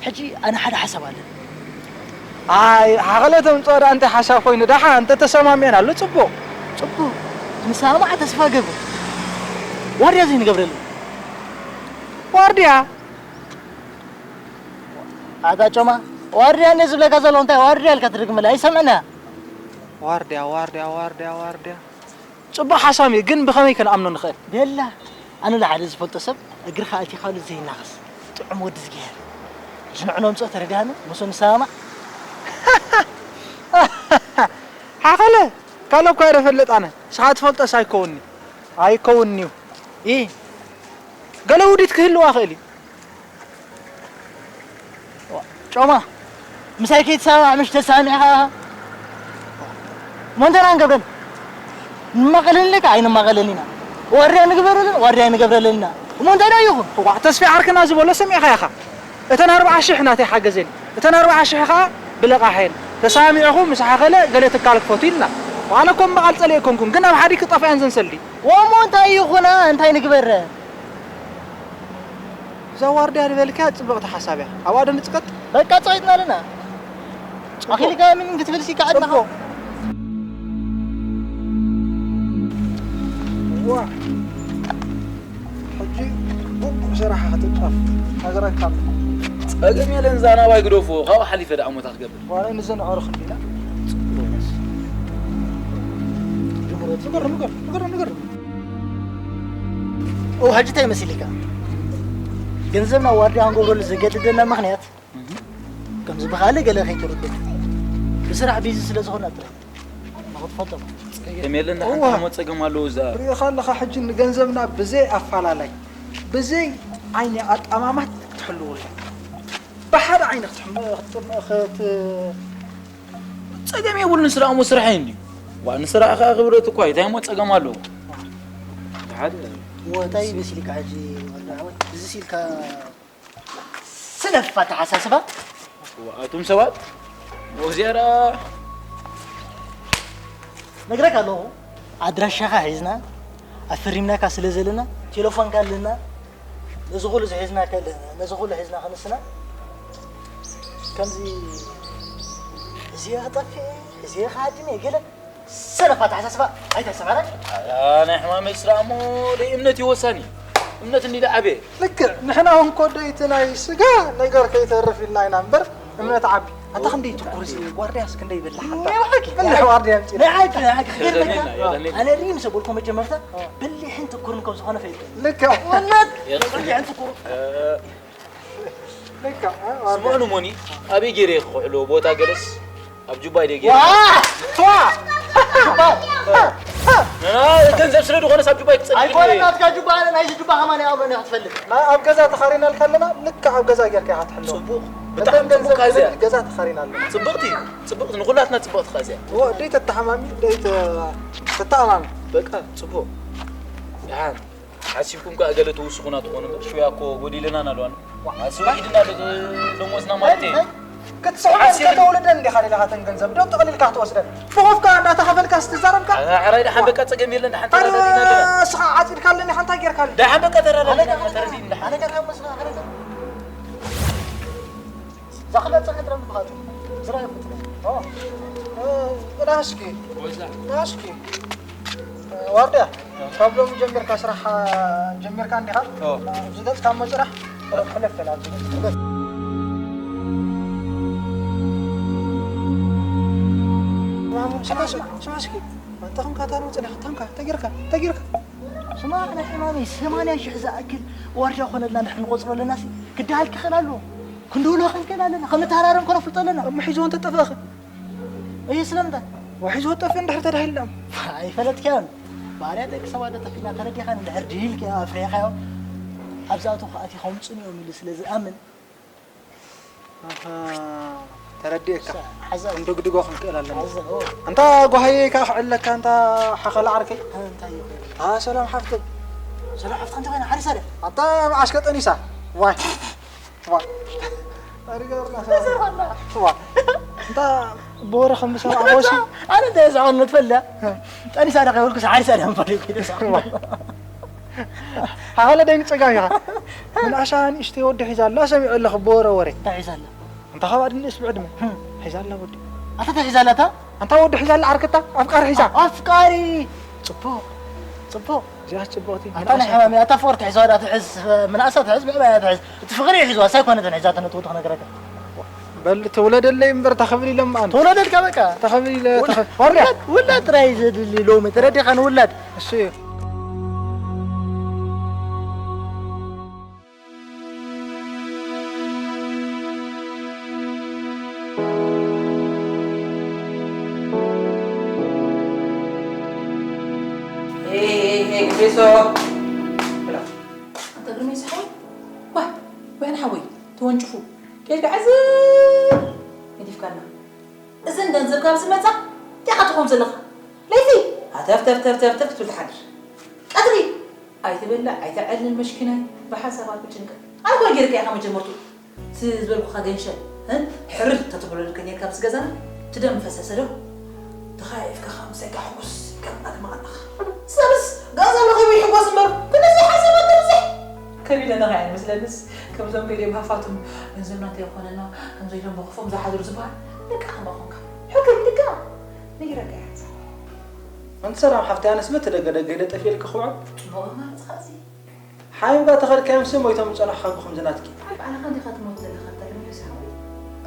ሕጂ ኣነ ሓደ ሓሳብ ኣለኒ። ኣይ፣ ሓኸለ ተምጽኦ ደኣ እንታይ ሓሳብ ኮይኑ፣ ደሓ እንተ ተሰማሚዕና ኣሎ፣ ጽቡቕ። ጽቡቕ። ክንሰማማዕ ተስፋ እገብር። ዋርድያ ዘይንገብረሉ። ዋርድያ? ኣታ ጮማ፣ ዋርድያ እንደ ዝብለካ ዘለኹ እንታይ ዋርድያ ኢልካ ትድግመለይ? ኣይሰምዕን እያ። ዋርድያ፣ ዋርድያ፣ ዋርድያ፣ ዋርድያ። ጽቡቕ ሓሳብ እዩ፣ ግን ብኸመይ ክንኣምኖ ንኽእል? ቤላ፣ ኣነ ንሓደ ዝፈልጦ ሰብ እግርኻ ኣቲኻሉ ዘይናኸስ ጥዑም ወዲ ዝግሄር። እዚ ንዕኖ ምጽኦ ተረዳእና፣ ምስኡ ንሰማማዕ። ሓኸለ፣ ካልእ እኳ እየ ደፈልጥ ኣነ፣ ንስኻ ትፈልጦስ ኣይከውንኒ። ኣይከውንንዩ። ኢ፣ ገለ ውዲት ክህልዋ ኽእል እዩ። ዋ፣ ጮማ፣ ምሳይ ከይትሰማማዕ ምሽ ተሳሚዕኻ? እሞ እንታይ ኢና ንገብረሉ? ንማቐለኒ ኢለካ ኣይንማቐለኒ ኢና። ዋርድያ ንግበረለን፣ ዋርድያ ኣይንገብረለን ኢና። እሞ እንታይ ደኣ ይኹን? ዋ፣ ተስፊ ዓርክና ዝበሎ ሰሚዕኻ ኢኻ። እተን ኣርብዓ ሽሕ ናተይ ሓገዘኒ። እተን ኣርብዓ ሽሕ ኸኣ ብለቓሕ እየን። ተሳሚዕኹም ምስ ሓኸለ ገለ ትካል ክፈቱ ኢልና። ዋላ እኮ እምበኣል ጸሊኤ ኣይኮንኩን፣ ግን ኣብ ሓዲ ክጠፍኣን ዘንሰልዲ። ወሞ እንታይ ይኹና፣ እንታይ ንግበረ? እዛ ዋርድያ ዝበልካያ ጽብቕቲ ሓሳብ እያ። ኣብኣ ዶ ንጽቀጥ? በቃ ጸቒጥና ኣለና። ጽቡቕ። ኣኺልካ ምን ክትብል ሲ ከዓድና። ጽቡቕ። ዋ። ሕጂ ግቡእ ስራሕ ክትጻፍ ነግረካ ኣለኹ። ጸገም የለን፣ እዛ ናባይ ግደፎ፣ ካብኡ ሓሊፈ ደኣ ሞታ ክገብር። ዋላ ንዘን ኣዕሩኽ እንዲና። ጽቡቕ። ንገር፣ ንገር፣ ንገር፣ ንገር። ኦ፣ ሕጂ እንታይ መሲልካ? ገንዘብና ዋርድያ ክንገብረሉ ዘገድደና ምኽንያት፣ እህ። ከምዚ ብኻልእ ገለ ከይትርድእ። ብስራሕ ቢዚ ስለ ዝኾና ጥራይ። ንኽትፈልጦ። ጸገም የለን፣ እዋ። ሓንቲ እሞ ጸገም ኣለዎ እዛ። ርኢኻ ኣለኻ፣ ሕጂ ንገንዘብና ብዘይ ኣፋላላይ፣ ብዘይ ዓይኒ ኣጣማማት ክትሕልዎ ኣለካ። ብሓደ ዓይኒ ክትሕም-፣ ክትጥም-፣ ክት-፣ ጸገም የብሉን፣ ንስራሕ እሞ ስራሕ እዩ እንድዩ። ዋ፣ ንስራሕ ከኣ ክብረት እኳ እዩ፣ እንታይ እሞ ጸገም ኣለዎ? ሓደ ወታይ መሲልካ ሕጂ ወዲ ዓወት፣ እዚ ሲልካ ስነፍ ኣተሓሳስባ። ዋ፣ ኣቱም ሰባት፣ ወዚያራ ነግረካ ኣለኹ። ኣድራሻኻ ሒዝና፣ ኣፈሪምናካ ስለ ዘለና፣ ቴሌፎንካ ኣለና። እዚ ኩሉ ዝሒዝና ከለ ነዚ ኩሉ ሒዝና ክንስና ከምዚ እዚ ክጠፍእ እዚ ክሃድም እየ ገለ ሰነፍ ኣተሓሳስባ ኣይተስዕረን። ናይ ሕማመይ ስራ እሞ ደይ እምነት እዩ ወሳኒ። እምነት እንዲ ዓበየ። ልክዕ ንሕና እውን ኮዶ እቲ ናይ ስጋ ነገር ከይተርፍ ኢልና ኢና እምበር እምነት ዓቢ። ኣታ ክንደይ ትኩር ሲ ዋርድያስ ክንደይ ይበልሕ ኣታ። ናይ ብሓቂ። በልሕ ዋርድያ ኣምጪ። ናይ ሓቂ ናይ ሓቂ ክገርመካ። የለኒ፣ የለኒ። ኣነ ሪም ሰበልኮ መጀመርታ በሊሕን ትኩርን ከም ዝኾነ ፈይጥ። ልክዕ። ወነት የለኒ። በሊሕን ትኩር። ልክዕ። ስምዑኒ ሞኒ ኣበይ ገይረ ክሕሎ ቦታ ገለስ ኣብ ጁባይ ደይ ገይረ። ዋ! ዋ! ጁባ! ገንዘብ ስለ ዝኾነ ሳብ ጁባይ ክጸልእ ኣይኮነ ናትካ ጁባ ኣነ ናይዚ ጁባ ከማን ያው መን ክትፈልጥ። ኣብ ገዛ ተኻሪናልካ ኣለና ልክዕ ኣብ ገዛ ጌርካ ኢኻ ትሕሎ። ጽቡቕ። ብጣዕሚ ጽቡቕ ካዚያ። ገዛ ተኻሪና ኣለና። ጽብቕቲ ጽብቕቲ ንኹላትና ጽብቕቲ ካዚያ። ወ ደይ ተተሓማሚ ደይ ተተኣማሚ። በቃ ጽቡቕ። ደሓን ሓሲብኩም ከኣ ገለ ትውስኹና ትኾኑ እምበር ሽውያ እኮ ጎዲለና ናልዋን። ኣስወ ኢድና ዶ-፣ ደሞዝና ማለት እዩ። ክትስሕበን ሓሲብ- ከተውልደን እንዲኻ ሌላኻተን ገንዘብ ዶ ጠቕሊልካ ክትወስደን? ብኾፍካ እንዳተኸፈልካ ስትዛረብካ? ኣሕራይ ደሓን በቃ ጸገም የለን፣ ደሓን ኣረ፣ ተረዳዲና ኣለና። እስኻ ዓጺድካ ኣለኒ፣ ሓንታ ጌርካ ኣለኒ። ደሓን በቃ ተረዳዲና ኣለና፣ ተረዲእና። ኣነ ገርሃ መስኻ፣ ኣነ ገርሃ። ዛኽመ ጸንሐ ጥረም ብኻቱ። ዝራይ ፍጥነ። ኦ። እ፣ ጥራሽኪ። ወዛ። ጥራሽኪ። እ፣ ዋርድያ፣ ካብ ሎሚ ጀሚርካ ስራሕ ጀሚርካ እንዲኻ? ኦ። ኣብዚ ገጽ ካብ መጽራሕ፣ ሕለፍ በል ኣብዚ ገጽ። ማሙ፣ ስማ፣ ስማ፣ ስማ እስኪ። ኣንታ ኹንካ ታርምጽ ዲኻ? ታንካ፣ ተጊርካ፣ ተጊርካ። ስማ፣ ናይ ሕማመይ ሰማንያ ሽሕ ዝኣክል ዋርድያ ኮነልና ንሕና ንቆጽሮ ኣለና ሲ፣ ክደሃል ክኽእል ኣለዎ። ክንድውሎ ክንክእል ኣለና፣ ከም ንተሃራረም ከነፍልጦ ኣለና። እሞ ሒዝዎ እንተጠፍእኸ? እይ፣ ስለምንታይ? ዋሒዝዎ ጠፍእ እንድሕር ተዳሂልና። ኣይፈለጥካዮን። ባህርያት ደቂ ሰባት ተጠፊእና ተረዲኻን እንድሕር ድሂልካዮ ኣፍሪሕካዮ፣ ኣብዛቱ ከኣቲ ከምጽኑ እዮም ኢሉ ስለ ዝኣምን። ኣሃ፣ ተረዲኤካ። ሓዛ። ክንድግድጎ ክንክእል ኣለና። ሓዛ፣ ኦ። እንታ ጓሃየይ ከኣ ክዕለካ፣ እንታ ሓኸላ ዓርከይ። እንታይ እዩ? ኣ፣ ሰላም ሓፍተይ። ሰላም ሓፍትካ እንታይ ኮይና? ሓሪሳ ድያ? ኣታ መዓስከ ጠኒሳ። ዋይ። ዋ። ኣሪጋርና። ዋ። እንታ ብወረ ከም ዝሰማዕኩ ሲ። ኣነ እንታይ ዝሰማዕኩ ትፈልጥ? ጠኒሳ ዶ ከይበልኩ ሓሪሳ ድያ ምባል እዩ ከይደ ዝሰማዕኩ። ሓኸለ ደይ ንጸጋም ኢኻ። ምን ኣሻ ንእሽተይ ወዲ ሒዛ ኣላ ሰሚዐ ኣለኹ ብወረ ወረ። እንታይ ሒዛ ኣላ? ኣንታ ኻብ ኣድንእስ ብዕድመ። ህም። ሒዛ ኣላ ወዲ። ኣታ እንታይ ሒዛ ኣላ እታ? ኣንታ ወዲ ሒዛ ኣላ ዓርከታ ኣፍቃሪ ሒዛ። ኣፍቃሪ። ጽቡቕ። ጽቡቕ። እዚኣ ጽብቕቲ ኣታ ናይ ምንኣሳ። ሕማም እያ፣ ኣታ ፍቕሪ ትሕዝ ዋላ ትሕዝ፣ ምንኣሳ ትሕዝ፣ ምዕባያ ትሕዝ። እቲ ፍቕሪ እዩ ሒዝዋ፣ ሳይኮነትን ሒዛቶ ነቲ ወዲ ክነግረካ። በል ተውለደለይ እምበር ተኽብል ኢሎም ኣን። ተውለደልካ በቃ። ተኽብል ኢለ፣ ውል-፣ ተኽብል። ዋርድያ። ውላድ፣ ውላድ ጥራይ እዩ ዘድሊ ሎሚ፣ ተረዲኻ ንውላድ። እሱ እዩ። ሄይ፣ ሄይ፣ ሄይ፣ ግሪሶ። ብላ። ኣንታ ግርሜ ዝሓወይ? ዋይ፣ ወይን ሓወይ፣ ተወንጭፉ። ኬድካ ዕዝብ ገዲፍካና። እዘን ገንዘብ ካብ ዝመጻ፣ እንታይ ኢኻ ትኸውን ዘለኻ? ለይቲ፣ ሃተፍ፣ ተፍ፣ ተፍ፣ ተፍ፣ ተፍ ትብል ትሓድር። ቀትሪ፣ ኣይትበልዕ፣ ኣይትዕልል፣ መሽኪናይ፣ ብሓሳባት ብጭንቀት። ኣነ ኮነ ጌርካ ኢኻ መጀመርቱ። እቲ ዝበልኩኻ ገንሸል፣ እ? ሕርር ተትብሎ ልከ ኔርካ ኣብዚ ገዛና፣ እቲ ደም ፈሰሰ ዶ? ተኻኢፍካ ኸኣ ምሳይ ከሕጉስ ከም ኣግማቕ ኣለኻ። ሰብስ ገንዘብ ረኺቡ ይሕጎስ እምበር፣ ክንደዚ ሓሳባት ተብዝሕ። ከቢድ ኣለኻ እየ መስለንስ፣ ከምዞም ገሊኦም ሃፋትም ገንዘብና እንተይኮነና፣ ከምዚ ኢሎም ብኽፎም ዝሓድሩ ዝበሃል፣ ደቂ ከማኹምካ። ሕክም ደቂ ነጊረካ እየ። ኣንቲ ሰላም ሓፍተይ፣ ኣነስ በቲ ደገ ደገ ኢለ ጠፊኤልኪ ክውዕል። ጽቡቕ ማለት ኸዚ። ሓቢባ ተኸድካዮምሲ ሞይቶም ዝጸናሕኻ እኮ ከምዚ ናትኪ። ኣይ፣ ባዕልኻ እንዲኻ ትሞት ዘለኻ፣ እንታይ ልምዱስ ሓወይ?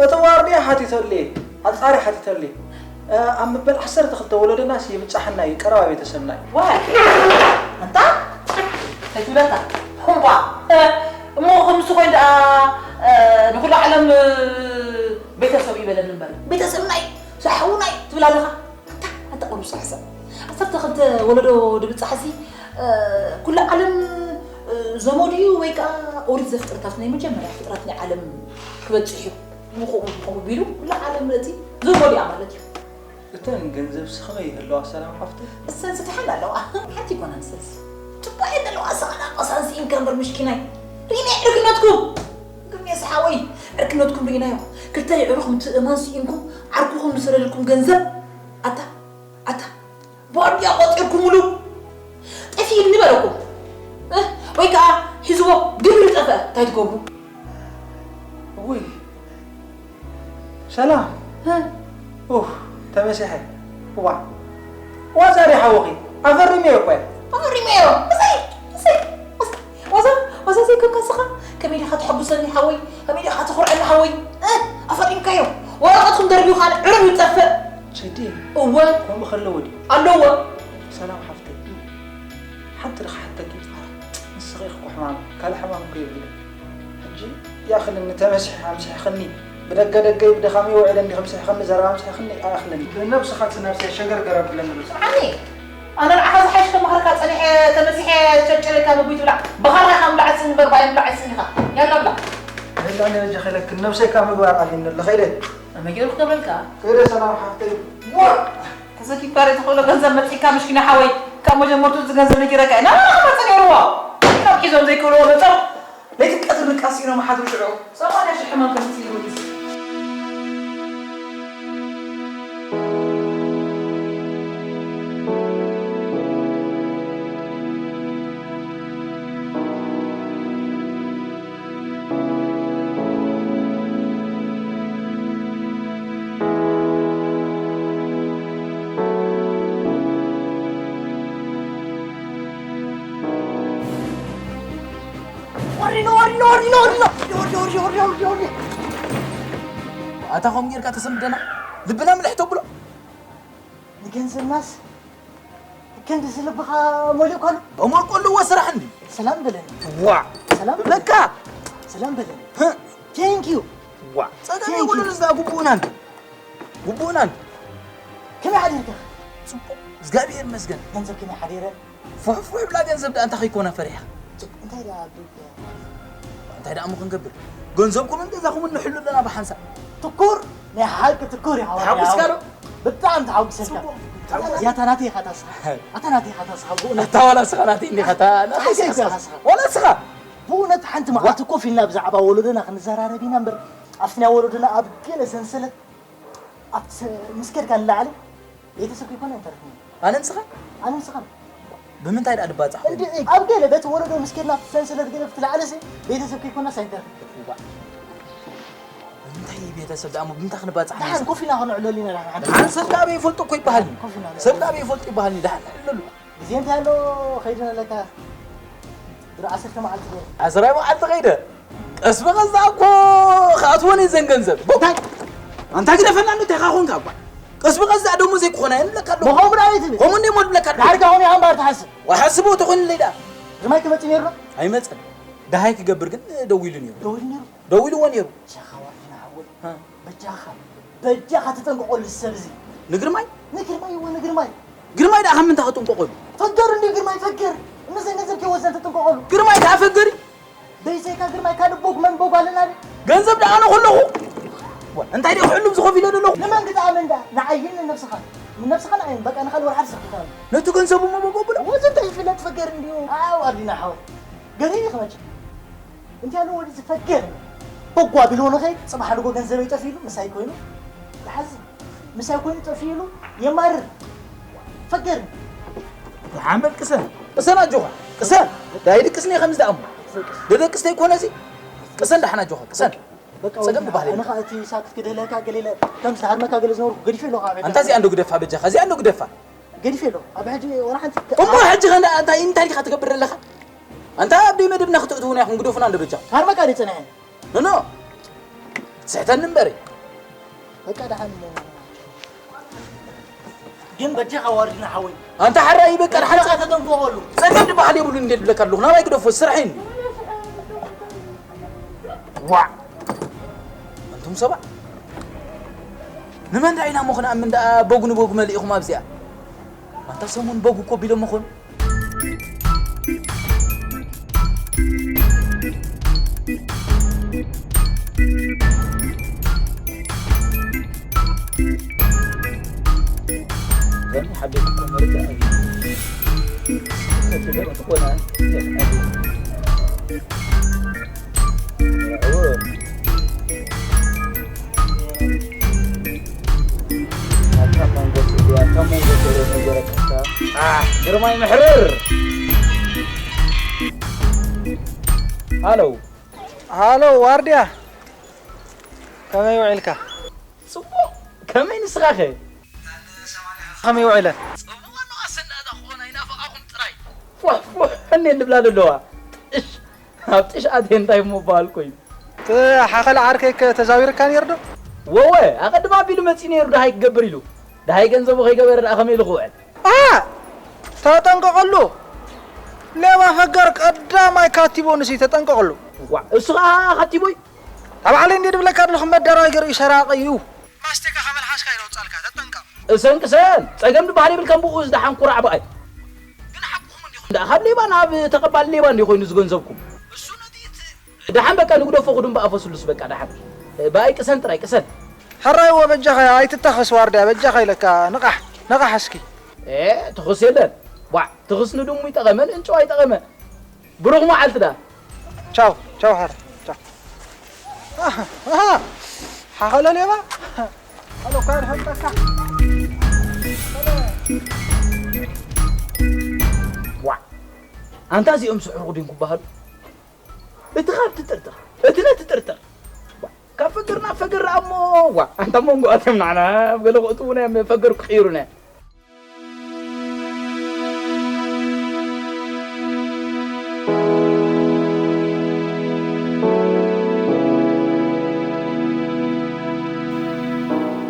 እቲ ዋርድያ ሓቲተሉ እየ፣ ኣጻሪ ሓቲተሉ እየ። እ፣ ኣብ መበል ዓሰርተ ክልተ ወለዶናስ ይብጻሓና እዩ፣ ቀረባ ቤተሰብና እዩ። ዋይ! ኣንታ? ከይትብለካ። እምቧ! እ፣ እሞ ከምዚ ኮይኑ ደኣ፣ እ፣ ንኹሉ ዓለም፣ እ፣ ቤተሰብ ይበለኒ እምበር፣ ቤተሰብና እዩ፣ ዝሓውና እዩ ትብል ኣለኻ። ኣታ፣ ኣታ ቁሩብ ስራሕ ሰብ። ዓሰርተ ክልተ ወለዶ ድብጻሕሲ፣ እ፣ ኩሉ ዓለም፣ እ፣ ዘመዱ እዩ ወይ ከኣ ኦሪት ዘፍጥረት ኣብቲ ናይ መጀመርያ ፍጥረት ናይ ዓለም ክበጽሕ እዩ። ብኸምኡ፣ ብኸምኡ ቢሉ ኩሉ ዓለም ነቲ ዘመዱ እያ ማለት እዩ። እተን ገንዘብሲ ከመይ ይህልዋ ሰላም ሓፍተይ? እሰንሲ ደሓን ኣለዋ። ሓንቲ ይኮና ንሰንሲ። ጽቡቕ እየን ዘለዋ፣ ኣሰቓላቕሳን ስኢንካ እምበር ምሽኪናይ። ሪመይ ዕርክነትኩም። ግርሜስ ሓወይ፣ ዕርክነትኩም ርኢናዮ። ክልተ የዕሩኽ ምትእምማን ስኢንኩም፣ ዓርኩኹም ዝሰደደልኩም ገንዘብ፣ ኣታ፣ ኣታ፣ ብዋርድያ ቆጺርኩምሉ። ጠፊእኒ በለኩም። እ? ወይ ከኣ ሒዝዎ ግብሪ ትገብሩ? ውይ፣ ሰላም። ኡፍ፣ ተመሲሐ። ዋ፣ ዋዛ ዲ ሓወኺ? ኣፈሪመዮ እኮ እየ። ኣፈሪመዮ? እሰይ፣ እሰይ፣ እሰይ። ዋዛ፣ ዋዛ ዘይኮንካ ስኻ? ከመይ ዲኻ ትሐጉሰኒ ሓወይ? ከመይ ዲኻ ትኹርዐኒ ሓወይ? እ፣ ኣፈሪምካዮ። ወረቐትኩም ደርቢዩ ኻን ዕርብ ይጠፍእ። ችዲ፣ እወ። ከምኡ ከለዎ ድዩ? ኣለዎ። ሰላም ሓፍተይ። ሓንቲ ድኻ ሓተኪ? ንስኺ ኢኺ እኮ ሕማም፣ ካልእ ሕማም እኮ የብለይን። ሕጂ ይኣኽለኒ፣ ተመሲሐ ኣምሲሕኽኒ። ብደገ ደገይ ብድኻመይ ውዒለ እንዲኺ ኣምሲሕኽኒ፣ ዘረባ ኣምሲሕኽኒ ኣይኣኽለኒ። ብነብስኻ እቲ ነብሰይ ሸገርገር ኣብለኒ ዶ። ስምዓኒ፣ ኣነ ንዓኻ ዝሓይሽ ከማኽረካ ጸኒሐ፣ ተመሲሐ ጨጨለካ ምግቢ ትብላዕ። ብኻራ ኢኻ ምብላዕ ስኒ እምበር፣ ባይ ምብላዕ ስኒ ኢኻ። ያላ ብላዕ። ሄላ፣ ኣነ በጃኺ ኢለክን፣ ነብሰይ ካብ ምግባር ኣልኒ ኣሎ፣ ከይደ። መመጊሩ ክገብረልካ። ከይደ ሰላም ሓፍተይ። ዋ! ተዘኪርካ ዶ ትኽእሎ ገንዘብ መጺእካ፣ ምሽኪና ሓወይ፣ ካብ መጀመርቱ እዚ ገንዘብ ነጊረካ ኢና። ናባና ክመጽእ ነይርዎ። ካብ ሒዞም ዘይክእልዎ መጾም። ለይቲ ቀትሪ ንቃስ ኢሎም ሓድሩ ሽዑ። ሰማንያ ሽሕ ሕማም ከምጽእ ይብሉ። ወሪኖ፣ ወሪኖ፣ ወሪኖ፣ ወሪኖ፣ ወሪኖ። ወሪ፣ ወሪ፣ ወሪ፣ ወሪ፣ ወሪ፣ ወሪ። ኣታ ኸም ጌርካ ተሰምደና ልብና ምልሕ ተብሎ። ንገንዘብናስ ክንዲ ዝልብኻ መሊእኳሉ። በመርቆ ኣለዎ ስራሕ እንዲ። ሰላም በለኒ። ዋ። ሰላም በለኒ። ለካ። ሰላም በለኒ። ህ። Thank you። ዋ። ጸገም Thank you። የብሉን እዛ ጉቡእና እንዲ። ጉቡእና እንዲ። ከመይ ሓዲርካ? ጽቡቕ። እግዚኣብሔር ይመስገን። ገንዘብ ከመይ ሓዲረ? ፉሕ ፉሕ ብላ ገንዘብ ደኣ እንታይ ከይኮና ፈሪሓ? ጽቡቕ። እንታይ ደኣ ኣቢልካ? እንታይ ደኣ እሞ ክንገብር? ገንዘብኩምን ገዛኹምን ንሕሉ ኣለና ብሓንሳእ። ትኩር፣ ናይ ሓቂ ትኩር እዩ፣ ሓወይ። ተሓጒስካ ዶ? ብጣዕሚ ተሓጒሰካ። ጽቡቕ። እዚኣታ ናተይ ኢኻ ታስኻ። ኣታ ናተይ ኢኻ ታስኻ፣ ብእውነት። ኣታ ዋላ ስኻ ናተይ እንዲኻ፣ እታ ናተይ ሓቂ ስኻ። ኢኻ ታስኻ። ዋላ ስኻ። ብእውነት ሓንቲ መዓልቲ ኮፍ ኢልና ብዛዕባ ወለዶና ክንዘራረብ ኢና እምበር፣ ኣብቲ ናይ ወለዶና ኣብ ገለ ሰንሰለት፣ ኣብቲ ሰ-፣ ምስ ከድካ ንላዕሊ ቤተሰብ ከይኮነ ኣይተርፍን እዩ። ኣነ ንስኻ? ኣነ ንስኻ። ብምንታይ ደኣ ድባጻሕ ኮይኑ? እንድዒ፣ ኣብ ገለ በቲ ወለዶ ምስ ከድና ኣብቲ ሰንሰለት ገለ ብትላዕለሲ ቤተሰብ ከይኮናስ ኣይንተርፍን። እዋእ። ብምንታይ ቤተሰብ ደኣ እሞ ብምንታይ ክንባጻሕ ደሓን ንስኻ? ኮፍ ኢልና ክነዕለሉ ኢና ደሓን ሓደ። ደሓን ሰብ ደኣ ኣበይ ይፈልጦ እኮ ይበሃል። ኮፍ ኢልና ሰብ ደኣ ኣበይ ይፈልጦ ይበሃል። ደሓን ንዕለሉ። ግዜ እንታይ ኣሎ ከይዱ ኣለካ? ድሮ ዓሰርተ መዓልቲ ገይሩ። ዓስራይ መዓልቲ ከይደ። ቀስ ብቐስ ደኣ እኮ ክኣትወን እየን ዘን ገንዘብ። እንታይ? ኣንታ ግደፈና እንዶ እንታይ ኻ ኾንካ እባ? ቀስ ብቐስ ደኣ ደሞዘይ ክኾና እየን እብለካ ኣለኹ። ብኸምኡ ደኣ ኣይትብል። ከምኡ እንደ እሞ እብለካ ኣለኹ። ዳርጋ ኾነ እያ እምበር ትሓስብ። ወሓስቦ ተኾይኑለይ ደኣ። ግርማይ ክመጽእ ነይሩ ዶ? ኣይመጽን። ደሃይ ክገብር ግን ደዊሉ ነይሩ። ደዊሉ ነይሩ? ደዊልዎ ነይሩ። ሸኻ ዋርድና ሓወይ። ሃ። በጃኻ፣ በጃኻ ተጠንቀቐሉ እዚ ሰብ እዚ። ንግርማይ? ንግርማይ፣ እወ፣ ንግርማይ። ግርማይ ደኣ ካብ ምንታይ ክጥንቀቐሉ? ፈገር እንድዩ ግርማይ፣ ፈገር። እነዘን ገንዘብ ከይወሰን ተጠንቀቐሉ። ግርማይ ደኣ ፈገር እዩ። በይሰይካ ግርማይ ካልእ ቦግ መን ቦግ ኣለና ድዩ? ገንዘብ ደኣ ኣነ ከለኹ። ዋ፣ እንታይ ደኣ ክዕሉም ዝኸፍ ኢለ ዘለኹ? ንመን ክትኣምን ደኣ? ንዓይን ንነብስኻ። ንነብስኻ ንዓይን፣ በቃ ንኻልእ ወርሓ ትስርሕ ክትኣምን። ነቲ ገንዘብ እሞ ቦግ ኣብሎ? ወዚ እንታይ ይፍለጥ ፈገር እንድዩ። ኣው ኣዲና ሓወይ። ገሪም ኢኻ መቸም። እንታይ ኣሎ ወዲ ዝፈገር? በጓ ቢሉ ንኸይድ፣ ጽባሕ ንጎ ገንዘበይ ጠፊሉ፣ ምሳይ ኮይኑ ይሓዝን። ምሳይ ኮይኑ ጠፊሉ የማርር። ፈገር። ደሓን በል ቅሰን። ቅሰን ኣጆኻ። ቅሰን። ዳይ ድቅስኒ ከምዚ ደኣሞ። ደደቅስ ዘይኮነ እዚ። ቅሰን ደሓን ኣጆኻ። ቅሰን። በቃ ጸገም ወዲ፣ ባህሊ ኣነ የለን። ኸኣ እቲ ሳክት ክድህለካ ገለ ኢለ ከምዚ ሃርመካ ገለ ዝነበርኩ ገዲፈ ኣለኹ ኣብ ኣንታ እዚኣ እንዶ ግደፋ በጃኻ። እዚኣ እንዶ ግደፋ። ገዲፈ ኣለኹ። ኣብ ሕጂ ወላ ሓንቲ እሞ ሕጂ ኸ እንዳ-፣ እንታይ፣ እንታይ ዲኻ ትገብር ዘለኻ? ኣንታ ኣብ ደይ መደብና ክትእትዉና ኢኹም፣ ግደፉና እንዶ በጃ። ሃርመካ ድዩ ጸኒሐ? ኖ፣ ኖ። ትስሕተኒ እምበሪ። በቃ ደሓን እሞ። ግን በጃኻ ዋርድና ሓወይ። ኣንታ ሓራይ በቃ ደሓን በጃኻ ጸ-፣ ተጠንቀቐሉ። ጸገም ዝበሃል የብሉን እንደ ዝብለካ ኣለኹ። ናባይ ግደፎ፣ ስርሐይ እንዲ። ዋዕ! ኣንቱም ሰባ፣ ንመን ደኣ ኢና እሞ ክንኣምን ደኣ በጉ ንበጉ መሊእኹም ኣብዚኣ? ኣንታ ሰሙን በጉ እኮ ቢሎም መኾኑ። ዘን ሓደጉ እኮ መርዳእ እዩ። ነቲ ገለ ዝኾነ የፍዓል እዩ። ኣታ መንጎ ስእሊ፣ ኣታ መንጎ ስእሊ ነገረካ። ኣሕ፣ ግርማይ መሕርር። ሃሎ። ሃሎ ዋርድያ፣ ከመይ ውዒልካ? ጽቡቕ። ከመይ ንስኻኸ? ከመይ ውዒለ? ጽቡቕ ኣሎ። ኣሰናዳ ክኾን ኣይናፍቓኹም ጥራይ። ፉሕ ፉሕ እኔ እንብላ ዘለዋ። ጥሽ። ኣብ ጥሽ ኣትየ እንታይ እሞ በሃልኩ እዩ። እቲ ሓኸል ዓርከይ ከ ተዛዊርካ ነይሩ ዶ? ወወ፣ ኣቐድም ኣቢሉ መጺኡ ነይሩ፣ ደሃይ ክገብር ኢሉ። ደሃይ ገንዘቡ ከይገበረ ደኣ ከመይ ኢሉ ክውዕል? ኣ! ተጠንቀቐሉ። ሌባ ፈገር ቀዳማይ ካቲቦ ንሲ ተጠንቀቐሉ። ዋዕ፣ እሱ ኸዓ ኸቲቦይ? ኣብ ዓለይ እንዴ ድብለካ ኣለኹ መደራገሪ ሰራቂ እዩ። ማስቲካ ከመልሓስካ ይረውጻልካ፣ ተጠንቀቕ። እሰን ቅሰን፣ ጸገም ድበሃል የብልካን ብኡ ዝደሓን ኩራዕ ብኣይ። ግን ሓቅኹም እንዲኹም። እንዳ ካብ ሌባ ናብ ተቐባሊ ሌባ እንዲዩ ኮይኑ ዝገንዘብኩም። እሱ ነቲ እቲ ደሓን በቃ ንግደፎ ክዱም ብኣፎ ስሉስ በቃ ደሓን። ብኣይ ቅሰን ጥራይ ቅሰን። ሕራይ ወ በጃኻ ኣይትታኸስ ዋርድያ በጃኻ ኢለካ ንቓሕ ንቓሕ እስኪ። ኤ ትኹስ የለን። ዋዕ ትኹስ ንድሙ ይጠቐመ ንእንጭዋ ይጠቐመ። ብሩኽ መዓልቲ ዳ። ቻው ቻው ሓረ ቻው። ኣሃ፣ ኣሃ፣ ሓኸሎ ሌባ። ኣሎ፣ ካድ ፈልጠካ። ዋዕ ኣንታ እዚኦም ስሑር ድዮም ክበሃሉ? እቲ ካብ ትጥርጥር፣ እቲ ነቲ ጥርጥር። ዋዕ፣ ካብ ፈገር ናብ ፈገር ደኣ እሞ፣ ዋዕ ኣንታ መንጎ ኣቶም ንዓና ኣብ ገለ ክእትዉና እዮም፣ ፈገር ክቕይሩና እዮም።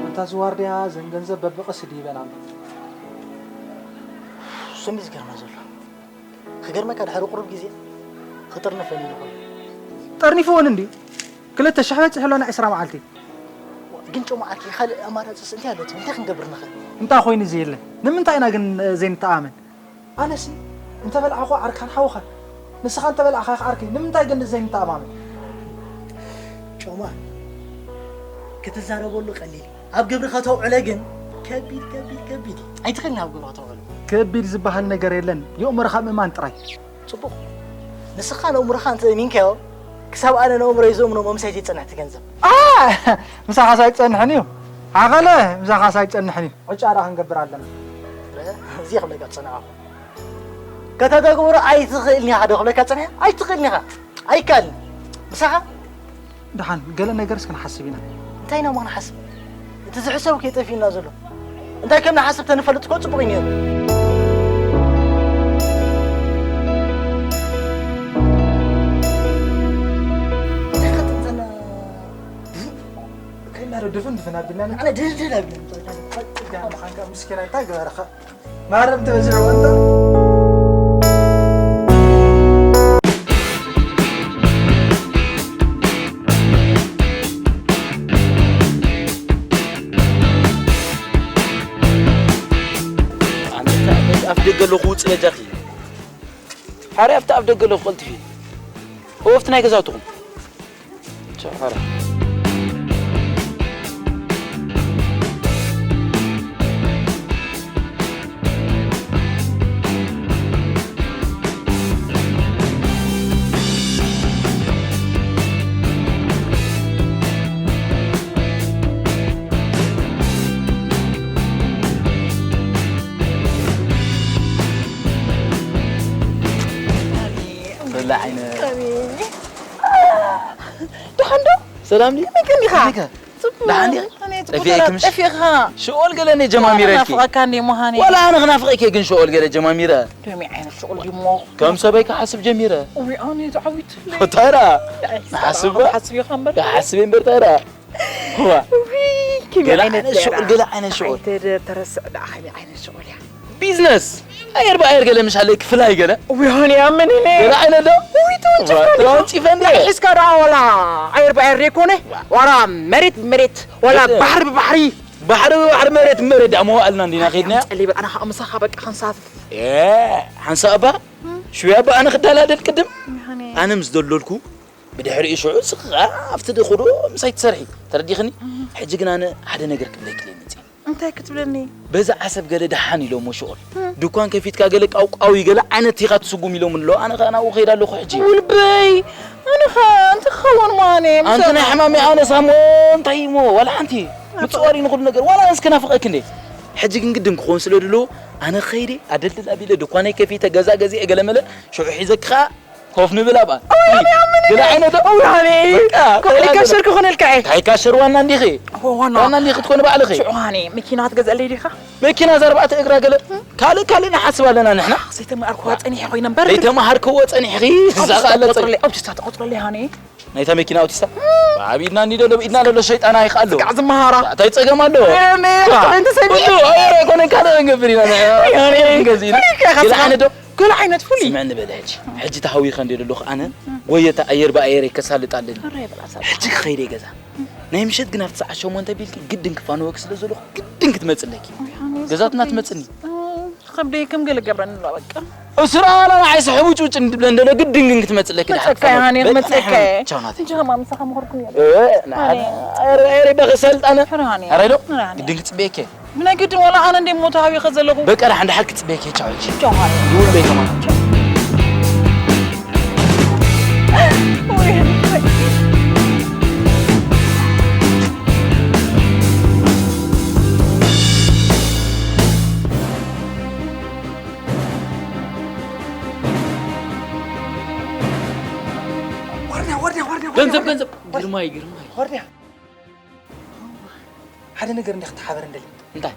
ኣንታ እዚ ዋርድያ ዘን ገንዘብ በብቕስ ድይበን ኣሎ። እሱ እንዲ ዝገርመ ዘሎ። ክገርመካ ድሕሪ ቁሩብ ግዜ ክጥርንፈን ኢሉ ኮይኑ። ጠርኒፍወን እንድዩ። ክልተ ሽሕ በጺሑ ኣሎ ናይ ዕስራ መዓልቲ። ግን ጮማ ዓርኪ ካልእ ኣማራጽስ እንታይ ኣሎት? እንታይ ክንገብር ንኽእል? እንታይ ኮይኑ እዚ የለን? ንምንታይ ኢና ግን ዘይንተኣማመን? ኣነሲ እንተ በላዕኹ ዓርካን ሓውኻን፣ ንስኻ እንተ በላዕኻ ዓርከይ፣ ንምንታይ ግን ዘይንተኣማመን? ጮማ ክትዛረበሉ ቀሊል፣ ኣብ ግብሪ ከተውዕሎ ግን ከቢድ ከቢድ ከቢድ እዩ። ኣይትኽእልን ኣብ ግብሪ ከተውዕሎ። ከቢድ ዝበሃል ነገር የለን፣ የእምሮኻ ምእማን ጥራይ። ጽቡቕ። ንስኻ ነእምሮኻ እንተ እሚንካዮ፣ ክሳብ ኣነ ነእምሮይ ዝእምኖ መምሰይቲ ይጸንሕ እቲ ገንዘብ። ኣ! ምሳኻስ ኣይጸንሕን እዩ። ዓቐለ፣ ምሳኻስ ኣይጸንሕን እዩ። ዕጫ ደኣ ክንገብር ኣለና። እዚ ክብለካ ዝጸናሕኩ። ከተተግብሮ ኣይትኽእልን ኢኻ ዶ ክብለካ ዝጸንሐ? ኣይትኽእልን ኢኻ። ኣይከኣልን። ምሳኻ ደሓን ገለ ነገርስ ክንሓስብ ኢና። እንታይ ኢና እሞ ክንሓስብ? እቲ ዝሕሰብ ከይጠፍእና ዘሎ። እንታይ ከም ንሓስብ ተንፈልጥ እኮ ጽቡቕ እዩ ነይሩ። እንታይ ከጥንተና? ከይና ዶ ድፍን ድፍን ኣቢልና ንተ-? ኣነ ድልድል ኣቢልና ንተ-? ጽጋ ምዃንካ ምስኪና እንታይ ገበረኻ? ማረም ትበዝሕ ወንታ። ኣንተ ኣፍ ደገ ኣለኹ ውጽእ በጃኺ። ሓሪ ኣብቲ ኣፍ ደገ ኣለኹ ቀልጥፊ። ወፍቲ ናይ ገዛውትኹም። ቻው፣ ሓራ። ሰላ ዓይነ። ደሓን ዶ? ሰላም ድዩ? ከመይ ቀኒኻ? ከመይ ከ? ጽቡቕ። ደሓን ዲኺ? ከመይ ጽቡቕ ጠፊእኪ ምሽ? ጠፊእኻ? ሽኦል ገለ እኔ ጀማሚረ ኢልኪ። ናፍቐካ እንዴ ምዃነይ? ዋላ ኣነ ክናፍቐኪ ግን ሽኦል ገለ ጀማሚረ። ከመይ ዓይነት ሽኦል ድዩ እሞ? ከም ሰበይ ክሓስብ ጀሚረ። እውይ፣ ኣነ ተዓዊት። ኮታራ። ኣይ፣ ንሓስብ ሰላም፣ ባ? ሓስብ ኢኻ እምበር። ክሓስብ እምበር ታራ። ዋ። እውይ፣ ከመይ ገለ ዓይነት ዓይነት ሽኦል፣ ገለ ዓይነት ሽኦል። ኣይተ-፣ ተረስዕ ደኣ ከመይ ዓይነት ሽኦል እያ? ቢዝነስ። ኣየር ብኣየር ገለ ምሽ ኣለኪ ፍላይ ገለ። እውይ፣ ሃኒ ኣመን እኔ። ገለ ዓይነት ዶ? እውይ፣ ተወንጭፈ ዋ፣ እንዲኻ። ተወንጭፈ እንደ። ሒዝካ ደኣ ዋላ ኣየር ብኣየር ዘይኮነ፣ ዋላ መሬት ብመሬት፣ ዋላ እሺ። ባሕሪ ብባሕሪ። ባሕሪ ብባሕሪ መሬት ብመሬት ደኣ መዋእልና እንዲና ከይድና። ጸሊበ፣ ኣነ ኸኣ ምሳኻ በቃ ክንሳፍፍ። ኤ፣ ሓንሳእ እባ፣ ሽውያ እባ ኣነ ክደላደል ቅድም። ሃኒ። ኣነ ምስ ደለልኩ፣ ብድሕሪኡ ሽዑ እስኺ ኸኣ ኣብቲ ድኹዶ ምሳይ ትሰርሒ። ተረዲኽኒ? እህ። ሕጂ ግን ኣነ ሓደ ነገር ክብለኪ እየ መጺአ። እንታይ ክትብለኒ? በዛ ዓሰብ ገለ ደሓን ኢሎሞ ሽኦል። እህ። ድኳን ከፊትካ ገለ ቃውቃዊ ገለ ዓይነት ኢኻ ትስጉም ኢሎም ኣሎ። ኣነ ኸኣ ናብኡ ከይድ ኣለኹ ሕጂ። ውልበይ! ኣነ ኸኣ እንታይ ክኸውን እሞ ኣነ? ኣንቲ ናይ ሕማም ኣነ ሳሞ እንታይ እሞ ዋላ ሓንቲ። ኣባ። ምጽዋር እዩ ንኹሉ ነገር። ዋላ ኣነስ ክናፍቐኪ እንዴ? ሕጂ ግን ግድን ክኸውን ስለ ድልዎ ኣነ ኸይደ ኣደልድል ኣቢለ ድኳነይ ከፊተ ገዛ ገዚአ ገለ መለ ሽዑ ሒዘኪ ኸኣ ኮፍ ንብል ኣብኣ። ገለ ዓይነት ዶ? እውይ ሃኒ በቃ፣ ኮሕሊ ተላገለ። ከሸር ክኾነልካ እየ እንታይ ካሸር ዋና እንዲኺ? ዋና ዋና እንዲኺ ክትኮኒ ባዕልኺ። ሽዑ ሃኒ መኪና ትገዝአለይ ዲኻ? መኪና ዛርባዕተ እግራ ገለ ካልእ ካልእ ንሓስብ ኣለና ንሕና። ዘይተማርኩዋ ፀኒሐ ኮይነ እምበር ዘይተማሃርክዎ ጸኒሕኺ እዛ ኸኣለ ጸ- ተቆፅረለይ ኣውቲስታ ተቆፅረለይ ሃኒ ናይታ መኪና ኣውቲስታ ኣብ ኢድና እንዲ ደሎ ኢድና ደሎ ሸይጣን ኣይኽኣሎ ከዓ ዝመሃራ እንታይ ጸገም ኣሎ እንተ ሰሚዐ ኩሉ ኣረ ኣይኮነ ካልእ ንገብር ኢና ንሕና። ገዚእና ገለ ዓይነት ዶ ገለ ዓይነት ፍሉይ ስምዕ ንበል ሕጂ ሕጂ ተሃዊኸ እንደ ደለኹ ኣነ ጎየታ ኣየር ብኣየር ከሳልጥ ኣለኒ ኧረ ይበላሳ ሕጂ ክኸይደ ገዛ ናይ ምሸት ግን ኣብቲ ሰዓት ሸሞንተ ቢልኪ ግድን ክፋነወኪ ስለ ዘለኹ ግድን ክትመፅለኪ ገዛትና ትመፅኒ ከብደይ ከም ገለ ገብረኒ ኣሎ በቃ እስራ ኣላ ንዓይ ስሕብ ውጭ ውጭ እንድብለ እንደሎ ግድን ግን ክትመፅለኪ ድሓር መፀካ ሃኒ በቃ መፀካ ናይ ቻው ናተይ እንጂ ከማ ምሳኻ ምኸርኩ እ፣ ንዓና፣ ኣረ፣ ኣረ፣ በኸ ሰልጣነ። ሕራኒ ኣረ ዶ? ሕራኒ ግድን ክፅበየኪ። ብናይ ግድን ዋላ ኣነ እንደ ሞታ ሃዊ ከዘለኹ በቃ ደሓን ደሓን ክፅበየኪ። ቻው፣ ቻው። ቻው ሃኒ ይውለይ ከማን። ወይ ዋርድያ ዋርድያ ዋርድያ ገንዘብ፣ ገንዘብ። ግርማይ፣ ግርማይ። ዋርድያ ሓደ ነገር እንዲያ ክትሓበር እንደሊ እንታይ?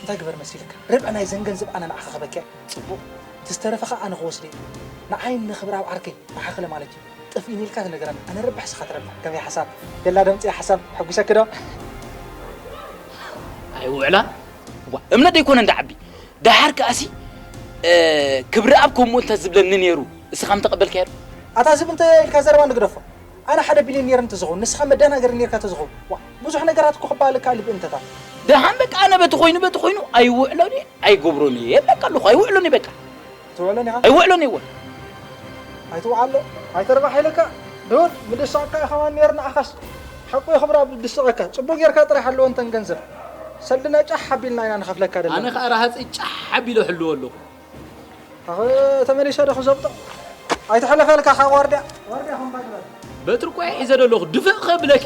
እንታይ ግበር መሲልካ ርብዒ ናይ ዘን ገንዘብ ኣነ ንዓኻ ክበኪያ ፅቡቕ እቲ ዝተረፈ ኸዓ ኣነ ክወስደ እየ ንዓይ ንኽብራብ ዓርከይ ንዓኽለ ማለት እዩ ጥፍኢን ኢልካ ትነገረና ኣነ ረብሕ ስኻ ትረብሕ ከመይ ሓሳብ የላ ደምፂ ሓሳብ ሕጉሰኪ ዶ ኣይውዕላን ዋ እምነት ኣይኮነ እንዳ ዓቢ ደሓር ከኣሲ ክብሪ ኣብ ከምኡ እንተ ዝብለኒ ነይሩ እስኻ ምተቐበልካዮ ዶ ኣታ ዝብ እንተ ኢልካ ዘረባ ንግደፎ ኣነ ሓደ ቢልዮን ነይረ እንተዝኸውን ንስኻ መደናገሪ ነይርካ ተዝኸውን ዋ ብዙሕ ነገራት እኮ ክበሃል እካ ልብ እንተታት ደሓን በቃ ኣነ በቲ ኮይኑ በቲ ኮይኑ ኣይውዕሎን እየ ኣይገብሮን እየ የብለካ ኣለኹ ኣይውዕሎን እየ በቃ ትውዕሎን ኢኻ ኣይውዕሎን እየ ወ ኣይትውዓሎ ኣይተርባሕ ኢለካ ዶር ምድሳቕካ ኢኻ ዋን ነይር ንዓኻስ ሓቁ የኽብራ ብድስቐካ ጽቡቕ ጌርካ ጥራሕ ኣለዎ እንተን ገንዘብ ሰልና ጫሕ ኣቢልና ኢና ንኸፍለካ ደለ ኣነ ከዓ ረሃፀይ ጫሕ ኣቢሎ ሕልዎ ኣለኹ ኣኸ ተመሊሰ ዶ ክዘብጦ ኣይትሕለፈልካ ካብ ዋርድያ ዋርድያ ከምባ ግበር በትሪ እኮ ሒዘ ዘለኹ ድፍእ ከብለከ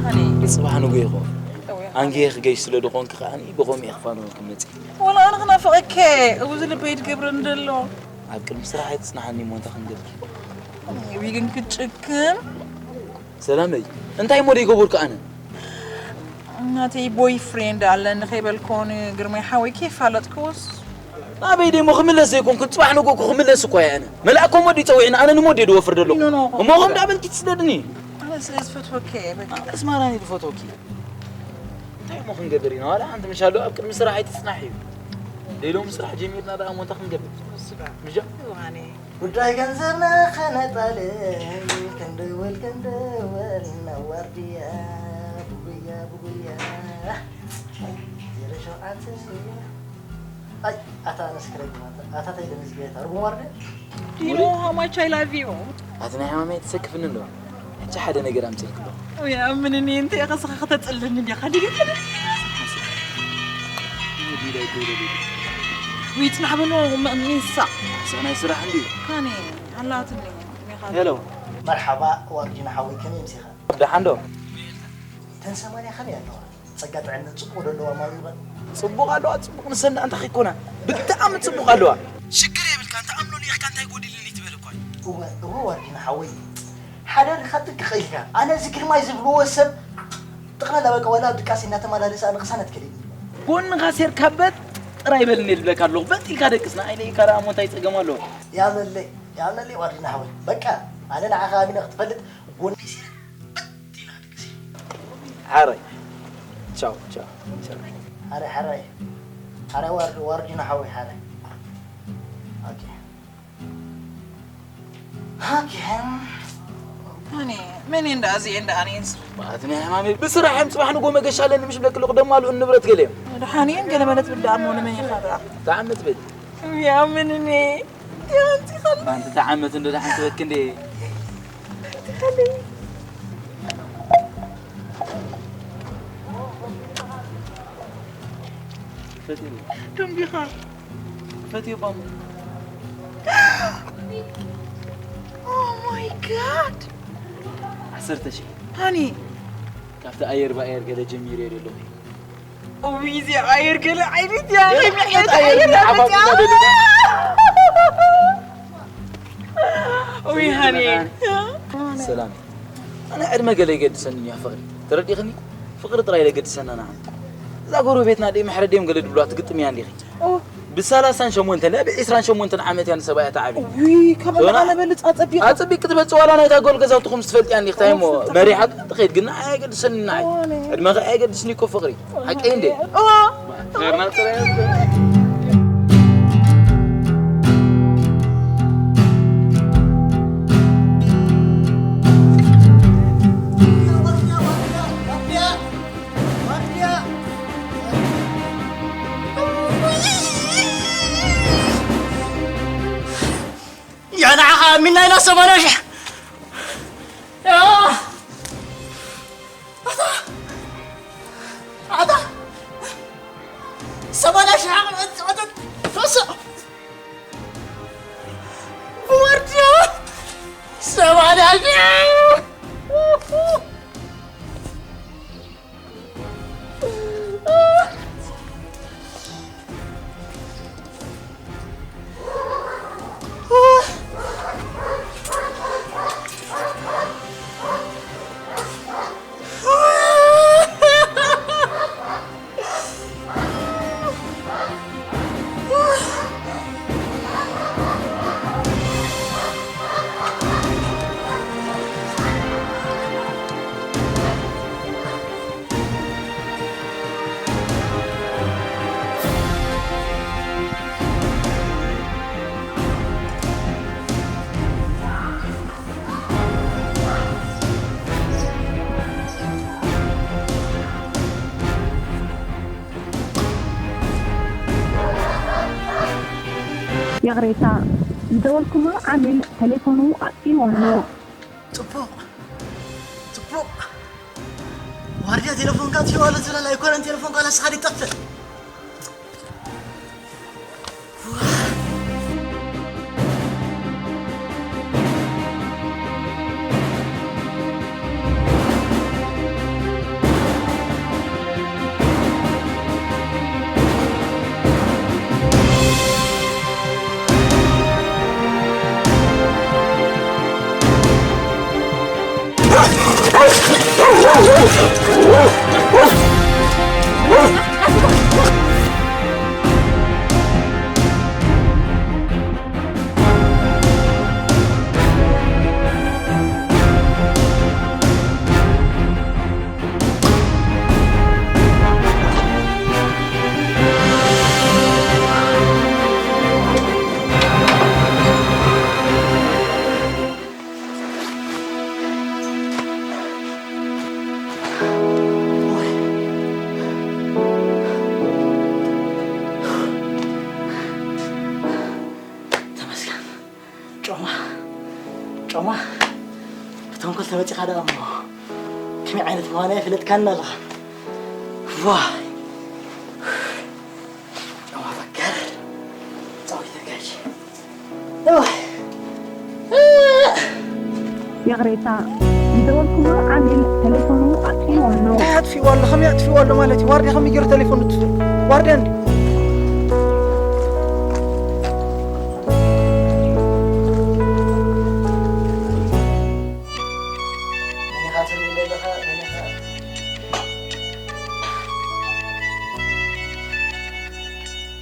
ሃኒ ጽባሕ ንጎ ይኾ እውይ ኣንጌ ክገይሽ ስለ ዝኾንክ ከዓኒ ብኸምኡ እየ ክፋንወልክ መጽእ ወላ ኣነ ክናፍቐከ እዚ ልበይ ትገብረኒ ደሎ ኣብ ቅድሚ ስራሕ ኣይትጽናሓኒ እሞ እንታይ ክንገብር ዊግን ክትጭክን ሰላመይ እንታይ እሞ ደይገበርኩ ኣነ እናተይ ቦይ ፍሬንድ ኣለኒ ከይበልኮን ግርማይ ሓወይ ከይፋለጥክዎስ ናበይ ደሞ ክምለስ ዘይኮንኩ ጽባሕ ንጎኩ ክምለስ እኮ እየ ኣነ መልኣኮም ወዲ ጸዊዕና ኣነ ንሞዴ ድወፍር ደለኹ ኖ፣ ኖ። እሞኹም ዳበልኪ ትስደድኒ ኣነ ስለ ዝፈትወከ በቃ ኣስማራኒ ድፈትወኪ እንታይ እሞ ክንገብር ኢና ዋላ ሓንቲ ምሻሎ ኣብ ቅድሚ ስራሕ ኣይትጽናሕ እዩ ደይሎም ስራሕ ጀሚርና ደኣ እሞ እንታይ ክንገብር ምሻ ይውሃኒ ጉዳይ ገንዘብና ከነጣልል ክንድውል ክንድውል ናብ ዋርድያ ብጉያ ብጉያ ዜሮ ሸውዓተ ኣይ ኣታ ኣነስ ክረግማ ኣታ ታይ ደምዝግያታ ርጉም ዋርድያ You know how much I love you. ኣቲ ናይ ሕማመይ ትሰክፍኒ እንዶ ሕጂ ሓደ ነገር ኣምፅልክሎ ያምንኒ እንተ ኢኻ ስኻ ከተጽልኒ ዲኻ ድዩ? ወይ ጽናሕ በሎ ሚሳ ሰናይ ስራሕ እንዲ ካኒ ኣላትኒ ሄሎ መርሓባ ዋርዲና ሓወይ ከመይ ምሲኻ ደሓን ዶ ተን ሰማንያ ከመይ ኣለዋ ጸጋ ጥዕነት ጽቡቕ ዶ ኣለዋ ማሚ በል ጽቡቕ ኣለዋ ጽቡቕ ንሰና እንታይ ከይኮና ብጣዕሚ ጽቡቕ ኣለዋ ሽግር የብልካ እንታይ ኣምኖ ሊእኽካ እንታይ ጎዲልኒ ትበል እኳ እዩ እወ እወ ዋርዲና ሓወይ ሓደ ርካ ጥቅቕ ኢልካ ኣነ እዚ ግርማይ ዝብልዎ ሰብ ጥቕላላ በቃ ወላ ኣብ ድቃስ እናተመላለሰ ኣነ ቅሳነት ከደኒ ጎንኻ ሴርካ በጥ ጥራይ በልኒ ልብለካ ኣለኹ በጥ ኢልካ ደቅስ ንዓይ ለኢካ ደኣ ሞ እንታይ ጸገም ኣለዎ ያመለይ ያመለይ ዋርዲና ሓወይ በቃ ኣነ ንዓኻ ኣሚነ ክትፈልጥ ጎነይ ሴረ በጥ ኢልካ ደቅስ ሓራይ ቻው ቻው ቻው ሓራይ ሓራይ ሓራይ ዋርዲ ዋርዲና ሓወይ ሓራይ ኦኬ ኦኬ ኣነ መን እንዳ ኣዚ እንዳ ኣኔንስ ማለት ናይ ሕማመይ ብስራሕ እዮም ጽባሕ ንጎ መገሻ ኣለኒ ምሽ ብለክ ኣለኹ ደማ ኣልኡ ንብረት ገለ እዮም ድሓንየን ገለ መለት ብዳኣ እሞ ንመን ኢኻ ደኣ ተዓመት በል ያምንኒ ያንቲኸል ኣንቲ ተዓመት እንዶ ደሓን ትበክ እንዴ ፈትየ። ደንቢኻ። ፈትየ ባሙ። Oh my God! ዓሰርተ ሺሕ። ሃኒ። ካብቲ ኣየር ብኣየር ገለ ጀሚረ እየ ዘለኹ። እውይ፣ እዚ ኣየር ገለ ዓይነት እያ። ገለ ዓይነት ኣየር ኣየር እያ። ዓፋፍና ደለና። እውይ፣ ሃኒ። ሰላም። ኣነ ዕድመ ገለ ይገድሰኒ እያ ፍቕሪ። ተረዲእኽኒ? ፍቕሪ ጥራይ ለገድሰና ንዓና። እዛ ጎረቤትና ደይ ምሕረ ደም ገለ ድብሏ ትግጥም እያ እንዲኺ። ኦ። ብሰላሳን ሸሞንተን እያ፣ ብዒስራን ሸሞንተን ዓመት እያ ንሰብኣያ ትዓቢ። ውይ፣ ካብ ዞና ኣነ በልጽ ኣጸቢቕ። ኣጸቢቕ ክትበጽ ዋላ ናይታ ጎል ገዛውትኹም ዝፈልጥ እያ እንዲኺ። እንታይ እሞ ኦ፣ መሪሓ ትኸይድ ግን ንዓይ ኣይገድሰኒ ንዓይ። ኦ፣ ነ። ዕድመኺ ኣይገድስኒ እኮ ፍቕሪ። ሓቀይ እንዴ? ኦ። ዘርና ጥራይ ያ ንዓኻ ኣሚንና ኢና ሰማንያ ሽሕ። ያ። ኣታ። ኣታ። ሰማንያ ሽሕ ዓመት፣ ዓመት፣ ፈሶ። ወርድዮ። ሰማንያ ሽሕ። ይቕሬታ፣ ዝደወልኩምሉ ዓሚል ቴሌፎኑ ኣጥፊእዎ ኣሎ። ጽቡቕ፣ ጽቡቕ። ዋርድያ ቴሌፎንካ ኣጥፊእዎ ኣሎ ትብል ኣላ፣ ኣይኮነን ቴሌፎንካ ንስኻ ይጠፍእ። ተመስገን። ጮማ፣ ጮማ፣ ብተንኮል ተመጺኻ ደኣ እሞ ከመይ ዓይነት ምዃነይ ኣይፈለጥካን ኣለኻ። ዋይ! ጨዋ ፈከር። ጻዊት ተጋጅ። እዋይ። ይቕሬታ፣ ዝደወልኩምሉ ዓሚል ቴሌፎኑ ኣጥፊእዎ ኣሎ። እንታይ ኣጥፊእዎ ኣሎ? ከመይ ኣጥፊእዎ ኣሎ ማለት እዩ? ዋርድያ ከመይ ገይሩ ቴሌፎኑ ትፍእ? ዋርድያ እንዲ? መን ኢኻ ትርኢ ዘለኻ? መን ኢኻ?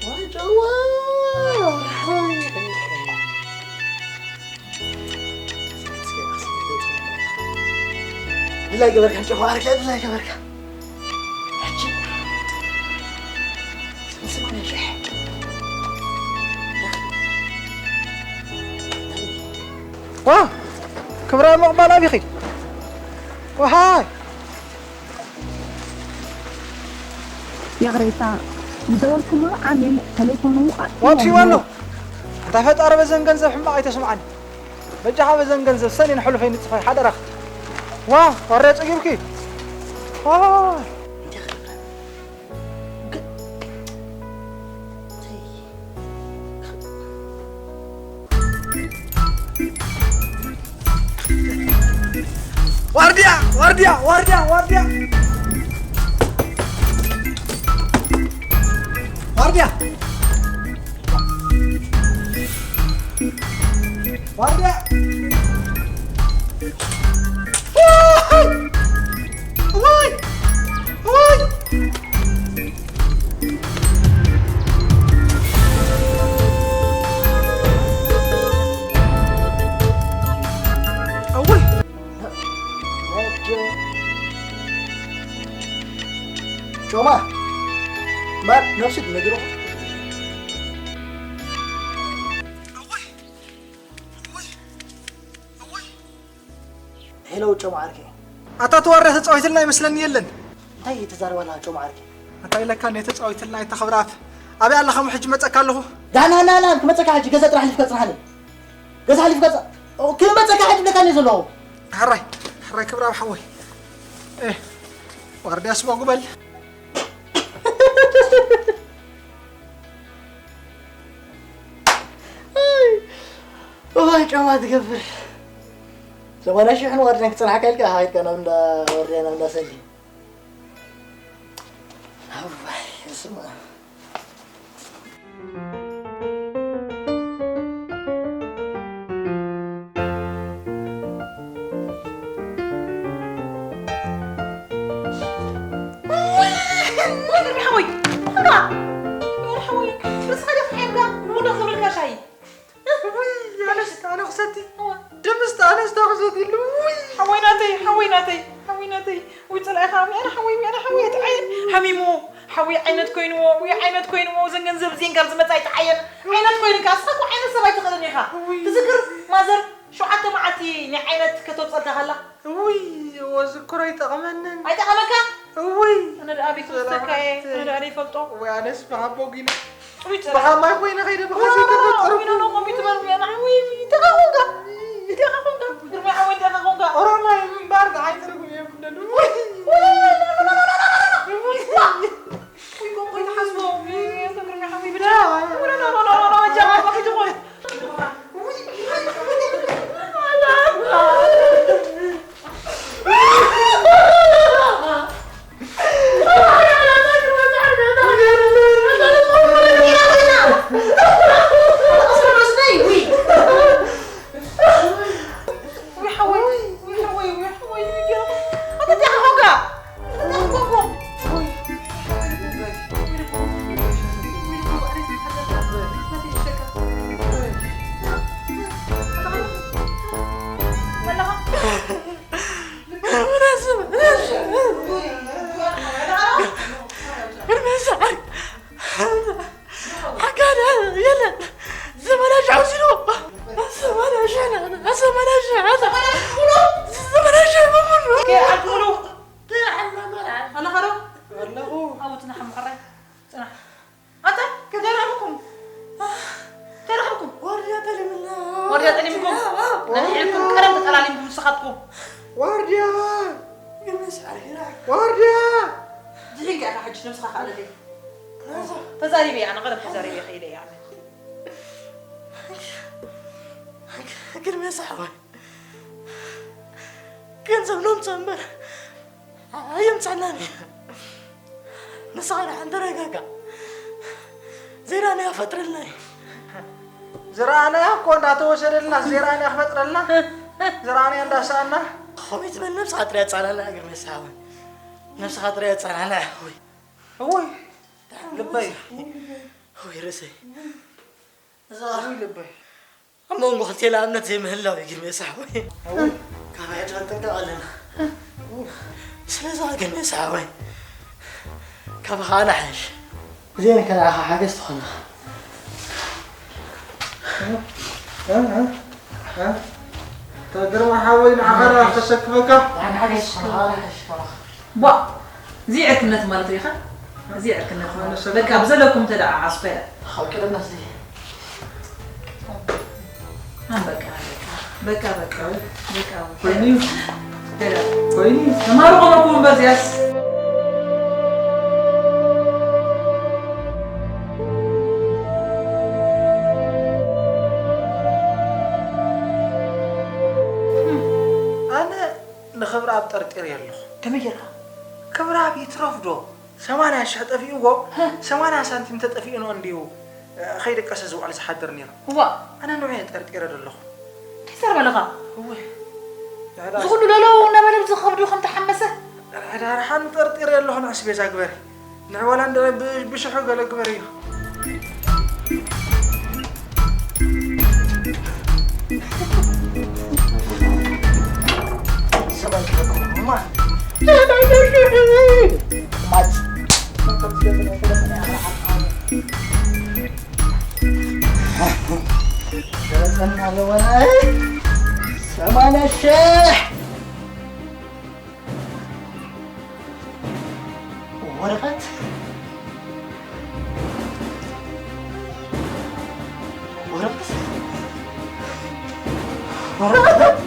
ዋይ ጨዋ! ድላይ ገበርካ ጨዋ፣ ኣርኪ ድላይ ገበርካ። ሕጂ ስማንያ ሽሕ። ዋ! ክብራዊ ምቕባል ኣቢኺ። ወሃይ! ይቕሬታ፣ ዝደወልኩሉ ዓሚል ቴሌፎኑ ኣጥፊእዎ ኣሎ። ዋጥፊእዎ ኣሎ። እንዳ ፈጣሪ በዘን ገንዘብ ሕማቕ ኣይተስምዓኒ። በጃኻ በዘን ገንዘብ ሰኔን ሕሉፈይ ንጽፋይ ሓደራኻ። ዋ፣ ዋርያ ጸጊብኪ። ዋ። ዋርድያ! ዋርድያ! ዋርድያ! ዋርድያ! ዋርድያ! ዋርድያ! ዋይ! ዋይ! ዋይ! ኣወይ! ጮማ፣ ማን ነብሱ ነጊሩኻ? ሄሎ ጮማ ዓርከይ። ኣታ ተዋርዳ ተጻዊትልና ይመስለኒ የለን። እንታይ እየ ተዛረባ ኣለኻ ጮማ ዓርከይ? ኣታ ኢለካ ነይ ተጻዊትልና ኣይተኸብራፍ። ኣበይ ኣለኻ? እሞ ሕጂ መጸካ ኣለኹ። ዳና ና ና ክመጸካ ሕጂ ገዛ ጥራሕ ልፍካ ጽናሓለይ። ገዛ ሓሊፍካ ጸ-፣ ኦ፣ ክመጸካ ሕጂ ብለካ እየ ዘለኹ። ሕራይ፣ ሕራይ ክብራብ ሓወይ። ኤ፣ ዋርድያ ስቦ ጉበል። ኣይ፣ እዋይ፣ ጨማ ትገብር። ሰማንያ ሺሕ ንዋርድያ ክጸንሓካ ኢልካ፣ ኢኻ ኢልካ ናብ እንዳ ዋርድያ፣ ናብ እንዳ ሰሊ። ኣዋይ፣ ስማ። ሓወይ፣ ሓወይ፣ ንስኻ ዲኻ ሓይምካ ንቡን ዶ ክብልካ ሻሂ? ውይ፣ ኣነስ ኣነ ክሰቲ። እዋ። ደምስቲ ኣነስ ዶ ክሰቲ ኢሉ? ውይ። ሓወይ ናተይ፣ ሓወይ ናተይ፣ ሓወይ ናተይ። ውይ፣ ጸላኢኻ፣ ውይ፣ ኣነ ሓወይ፣ ውይ፣ ኣነ ሓወይ፣ ኣይትዓየን። ሓሚሙ፣ ሓወይ ዓይነት ኮይንዎ፣ ውይ፣ ዓይነት ኮይንዎ፣ እዘን ገንዘብ እዚኤን ካብ ዝመጻ ኣይትዓየን። ዓይነት ኮይንካ፣ እስኻ እኮ ዓይነት ሰብ ኣይትኽእልን ኢኻ። ውይ። ትዝክር፣ ማዘር፣ ሸውዓተ መዓልቲ ናይ ዓይነት ከተውጸልካ ከላ? ውይ፣ እዎ ዝክሮ ኣይጠቕመንን። ኣይጠቐመካ? ውይ። ኣነ ደኣ ቤት ውስተካ እየ፣ ኣነ ደኣ ዘይፈልጦ። ውይ፣ ኣነስ ብሃቦ ጊነ። ውይ፣ ጸላኢ። ብሃማይ ኮይነ ከይደ ብኸዚ ተፈጠርኩ። ዊኖ ነው ቆሚቱ በሉ፣ ያና፣ ውይ፣ ደኻ ኾንካ። ደኻ ኾንካ። ግርማ ሓወይ፣ ደኻ ኾንካ። ኦሮማይ ምንባር ደሓይ ትርጉም የብለሉ። ውይ። ውይ። ውይ፣ ቆም፣ ቆይ፣ ተሓስቦ። ውይ፣ ግርማ ሓወይ፣ ብዳ። ውይ፣ ኖ፣ ኖ፣ ኖ፣ ኖ፣ ኖ፣ ጃማ፣ ቆይ፣ ትኾን። ኣነ ኸዶ ኣለኹ። ኣብኡ ጽናሕ ምሕራይ። ጽናሕ። ኣታ፣ ከደረብኩም። ተረኽብኩም። ዋርድያ ጠሊምና። ዋርድያ ጠሊምኩም? ኣዎ። ነንሕድኩም ቀደም ተጠላሊምኩም ንስኻትኩም። ዋርድያ። ግን መስ ዓርኪና። ዋርድያ። ድሕን ከኣ ሕጂ ነብስኻ ከኣለለይ። ነዛ። ተዛሪበ እየ፣ ኣነ ቀደም ተዛሪበ እየ፣ ከይደ እየ፣ ኣነ። ግን መስ ዓወይ። ገንዘብ ነምጽኦ እምበር ኣየምጻእናን እዩ። ንስኻ ደሓን ተረጋጋእ። ዘይረኣናዮ ፈጥረልና እዩ። ዝረኣናዮ እኮ እንዳተወሰደልና፣ ዘይረኣናዮ ክፈጥረልና፣ ዝረኣናዮ እንዳሰኣና። ከምኡ ትበል፣ ነብስኻ ጥራይ ኣጻናንዕ፣ ግርሜ ሰሓባይ። ነብስኻ ጥራይ ኣጻናንዕ፣ ወይ። እወይ፣ ልበይ። ወይ ርእሰይ። እዛ ውይ ልበይ። ኣብ መንጎ ክልቴና እምነት ዘይምህላው እዩ ግርሜ ሰሓባይ። እውይ። ካባይ ዕድመ ንጥንቀቕ ኣለና። ስለዚ ግርሜ ሰሓባይ፣ ካባኻ ኣነ ሓይሽ። እዚአን ከ ንዓኻ ሓገዝ ትኾንኻ። እ? እ? እ? እ? እታ ግርማ ሓወይ ንዓኻ ደኣ ከተሰክመካ። ንዓኻ ሓገዝ ትኾንኻ፣ ኣነ ሓይሽ ካባኻ። ቧ! እዚ ዕርክነት ማለት ሪኢኻ? እዚ ዕርክነት ማለት። ኣነ ሰብ በቃ ብዘለኩም ተደዓዓስኩ እያ። ካብ ቅድም ናስዚ። ኣን በቃ፣ በቃ፣ በቃ፣ በቃ፣ በቃ። ኮይኑ? ገለ። ኮይኑ? ተማሩ ቆመኩም በዚያስ። ኣነ ንኽብሪ ጠርጢረ ኣለኹ። ከመይ ጌርካ? ክብረኣብ ይትረፍ ዶ? ሰማንያ ሽሕ ጠፊእዎ፣ ሰማንያ ሳንቲም ተጠፊእኖ እንድዩ፣ እ፣ ከይደቀሰ ዝውዕል ዝሓድር ነይሩ። እዋ። ኣነ ንዑ እየ ጠርጢረ ዘለኹ። እንታይ ዘረባ ኣለኻ? እወ። እዚ ኩሉ ለለው እናበለ ዝኸብዱ ከም ተሓመሰ? ሕዳርሓን ጠርጢረ ኣለኹ ንዕስ ቤዛ ግበሪ። ንዕወላ እንደ ብ-፣ ብሽሑ ገለ ግበሪ እዩ። ሰባይ ክበኩም እማ። ማጭ። ገለጸና ለወና። ሰማንያ ሺሕ። ወረቐት? ወረቐት? ወረቐት?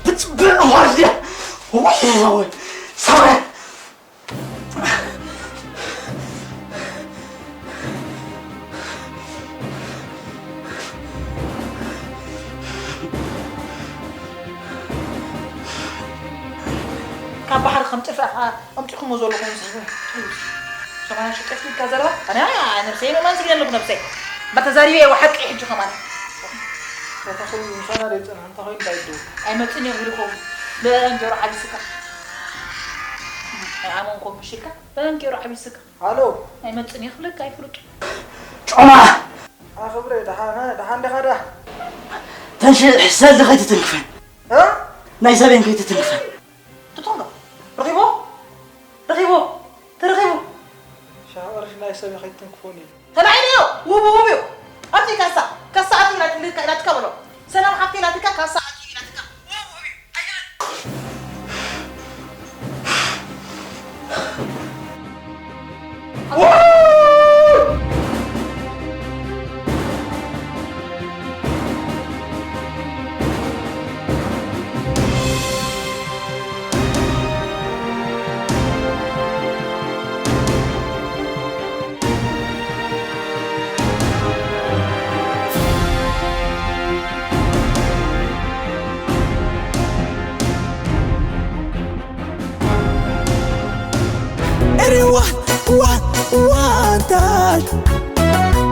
ብጽብቕ ዋልድያ ወይ ወይ ሰብረ ካብ ባሕሪ ከም ጭፍራ ኣምጺኹሞ ዘለኹም ዝህብ ሰማንያ ሽሕ ጠፊእካ ዘረባ ኣነ ነብሰይ ምእማን ስግደለኩ ነብሰይ በተዛሪበ እየ ሓቂ ሕጂ ከማን በታ ኮይኑ ምሳና ደይጸንሐ እንታይ ኮይኑ እንታይ ይደው ኣይመጽን እዮም ይልኮ በእንጀሮ ዓቢ ስጋ ኣይኣመንኮም ምሽልካ በእንጀሮ ዓቢ ስጋ ኣሎ ኣይመጽን ይኽልክ ኣይፍሉጥ ጮማ ኣኽብረ ደሓና ደሓን ደኻ ዳ ተንሽ ሰልዲ ከይትትንክፈን እ? ናይ ሰበይን ከይትትንክፈን ትቶም ዶ ረኺቦ ረኺቦ ተረኺቡ ሻቕርሽ ናይ ሰበይ ከይትንክፎን እዩ ተላዒሉ እዩ ውብ ውብ እዩ ኣብዚ ካሳ ካሳ ኣቲ ናትካ በሎ ሰላም ሓፍቲ ናትካ ካሳ ኣቲ ናትካ ውብ ውብ እዩ ኣይደለም Everyone, one, one time.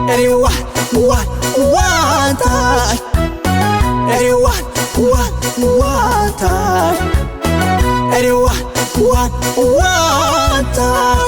Everyone, one, one time. Everyone, one, one time. Everyone, one, one time.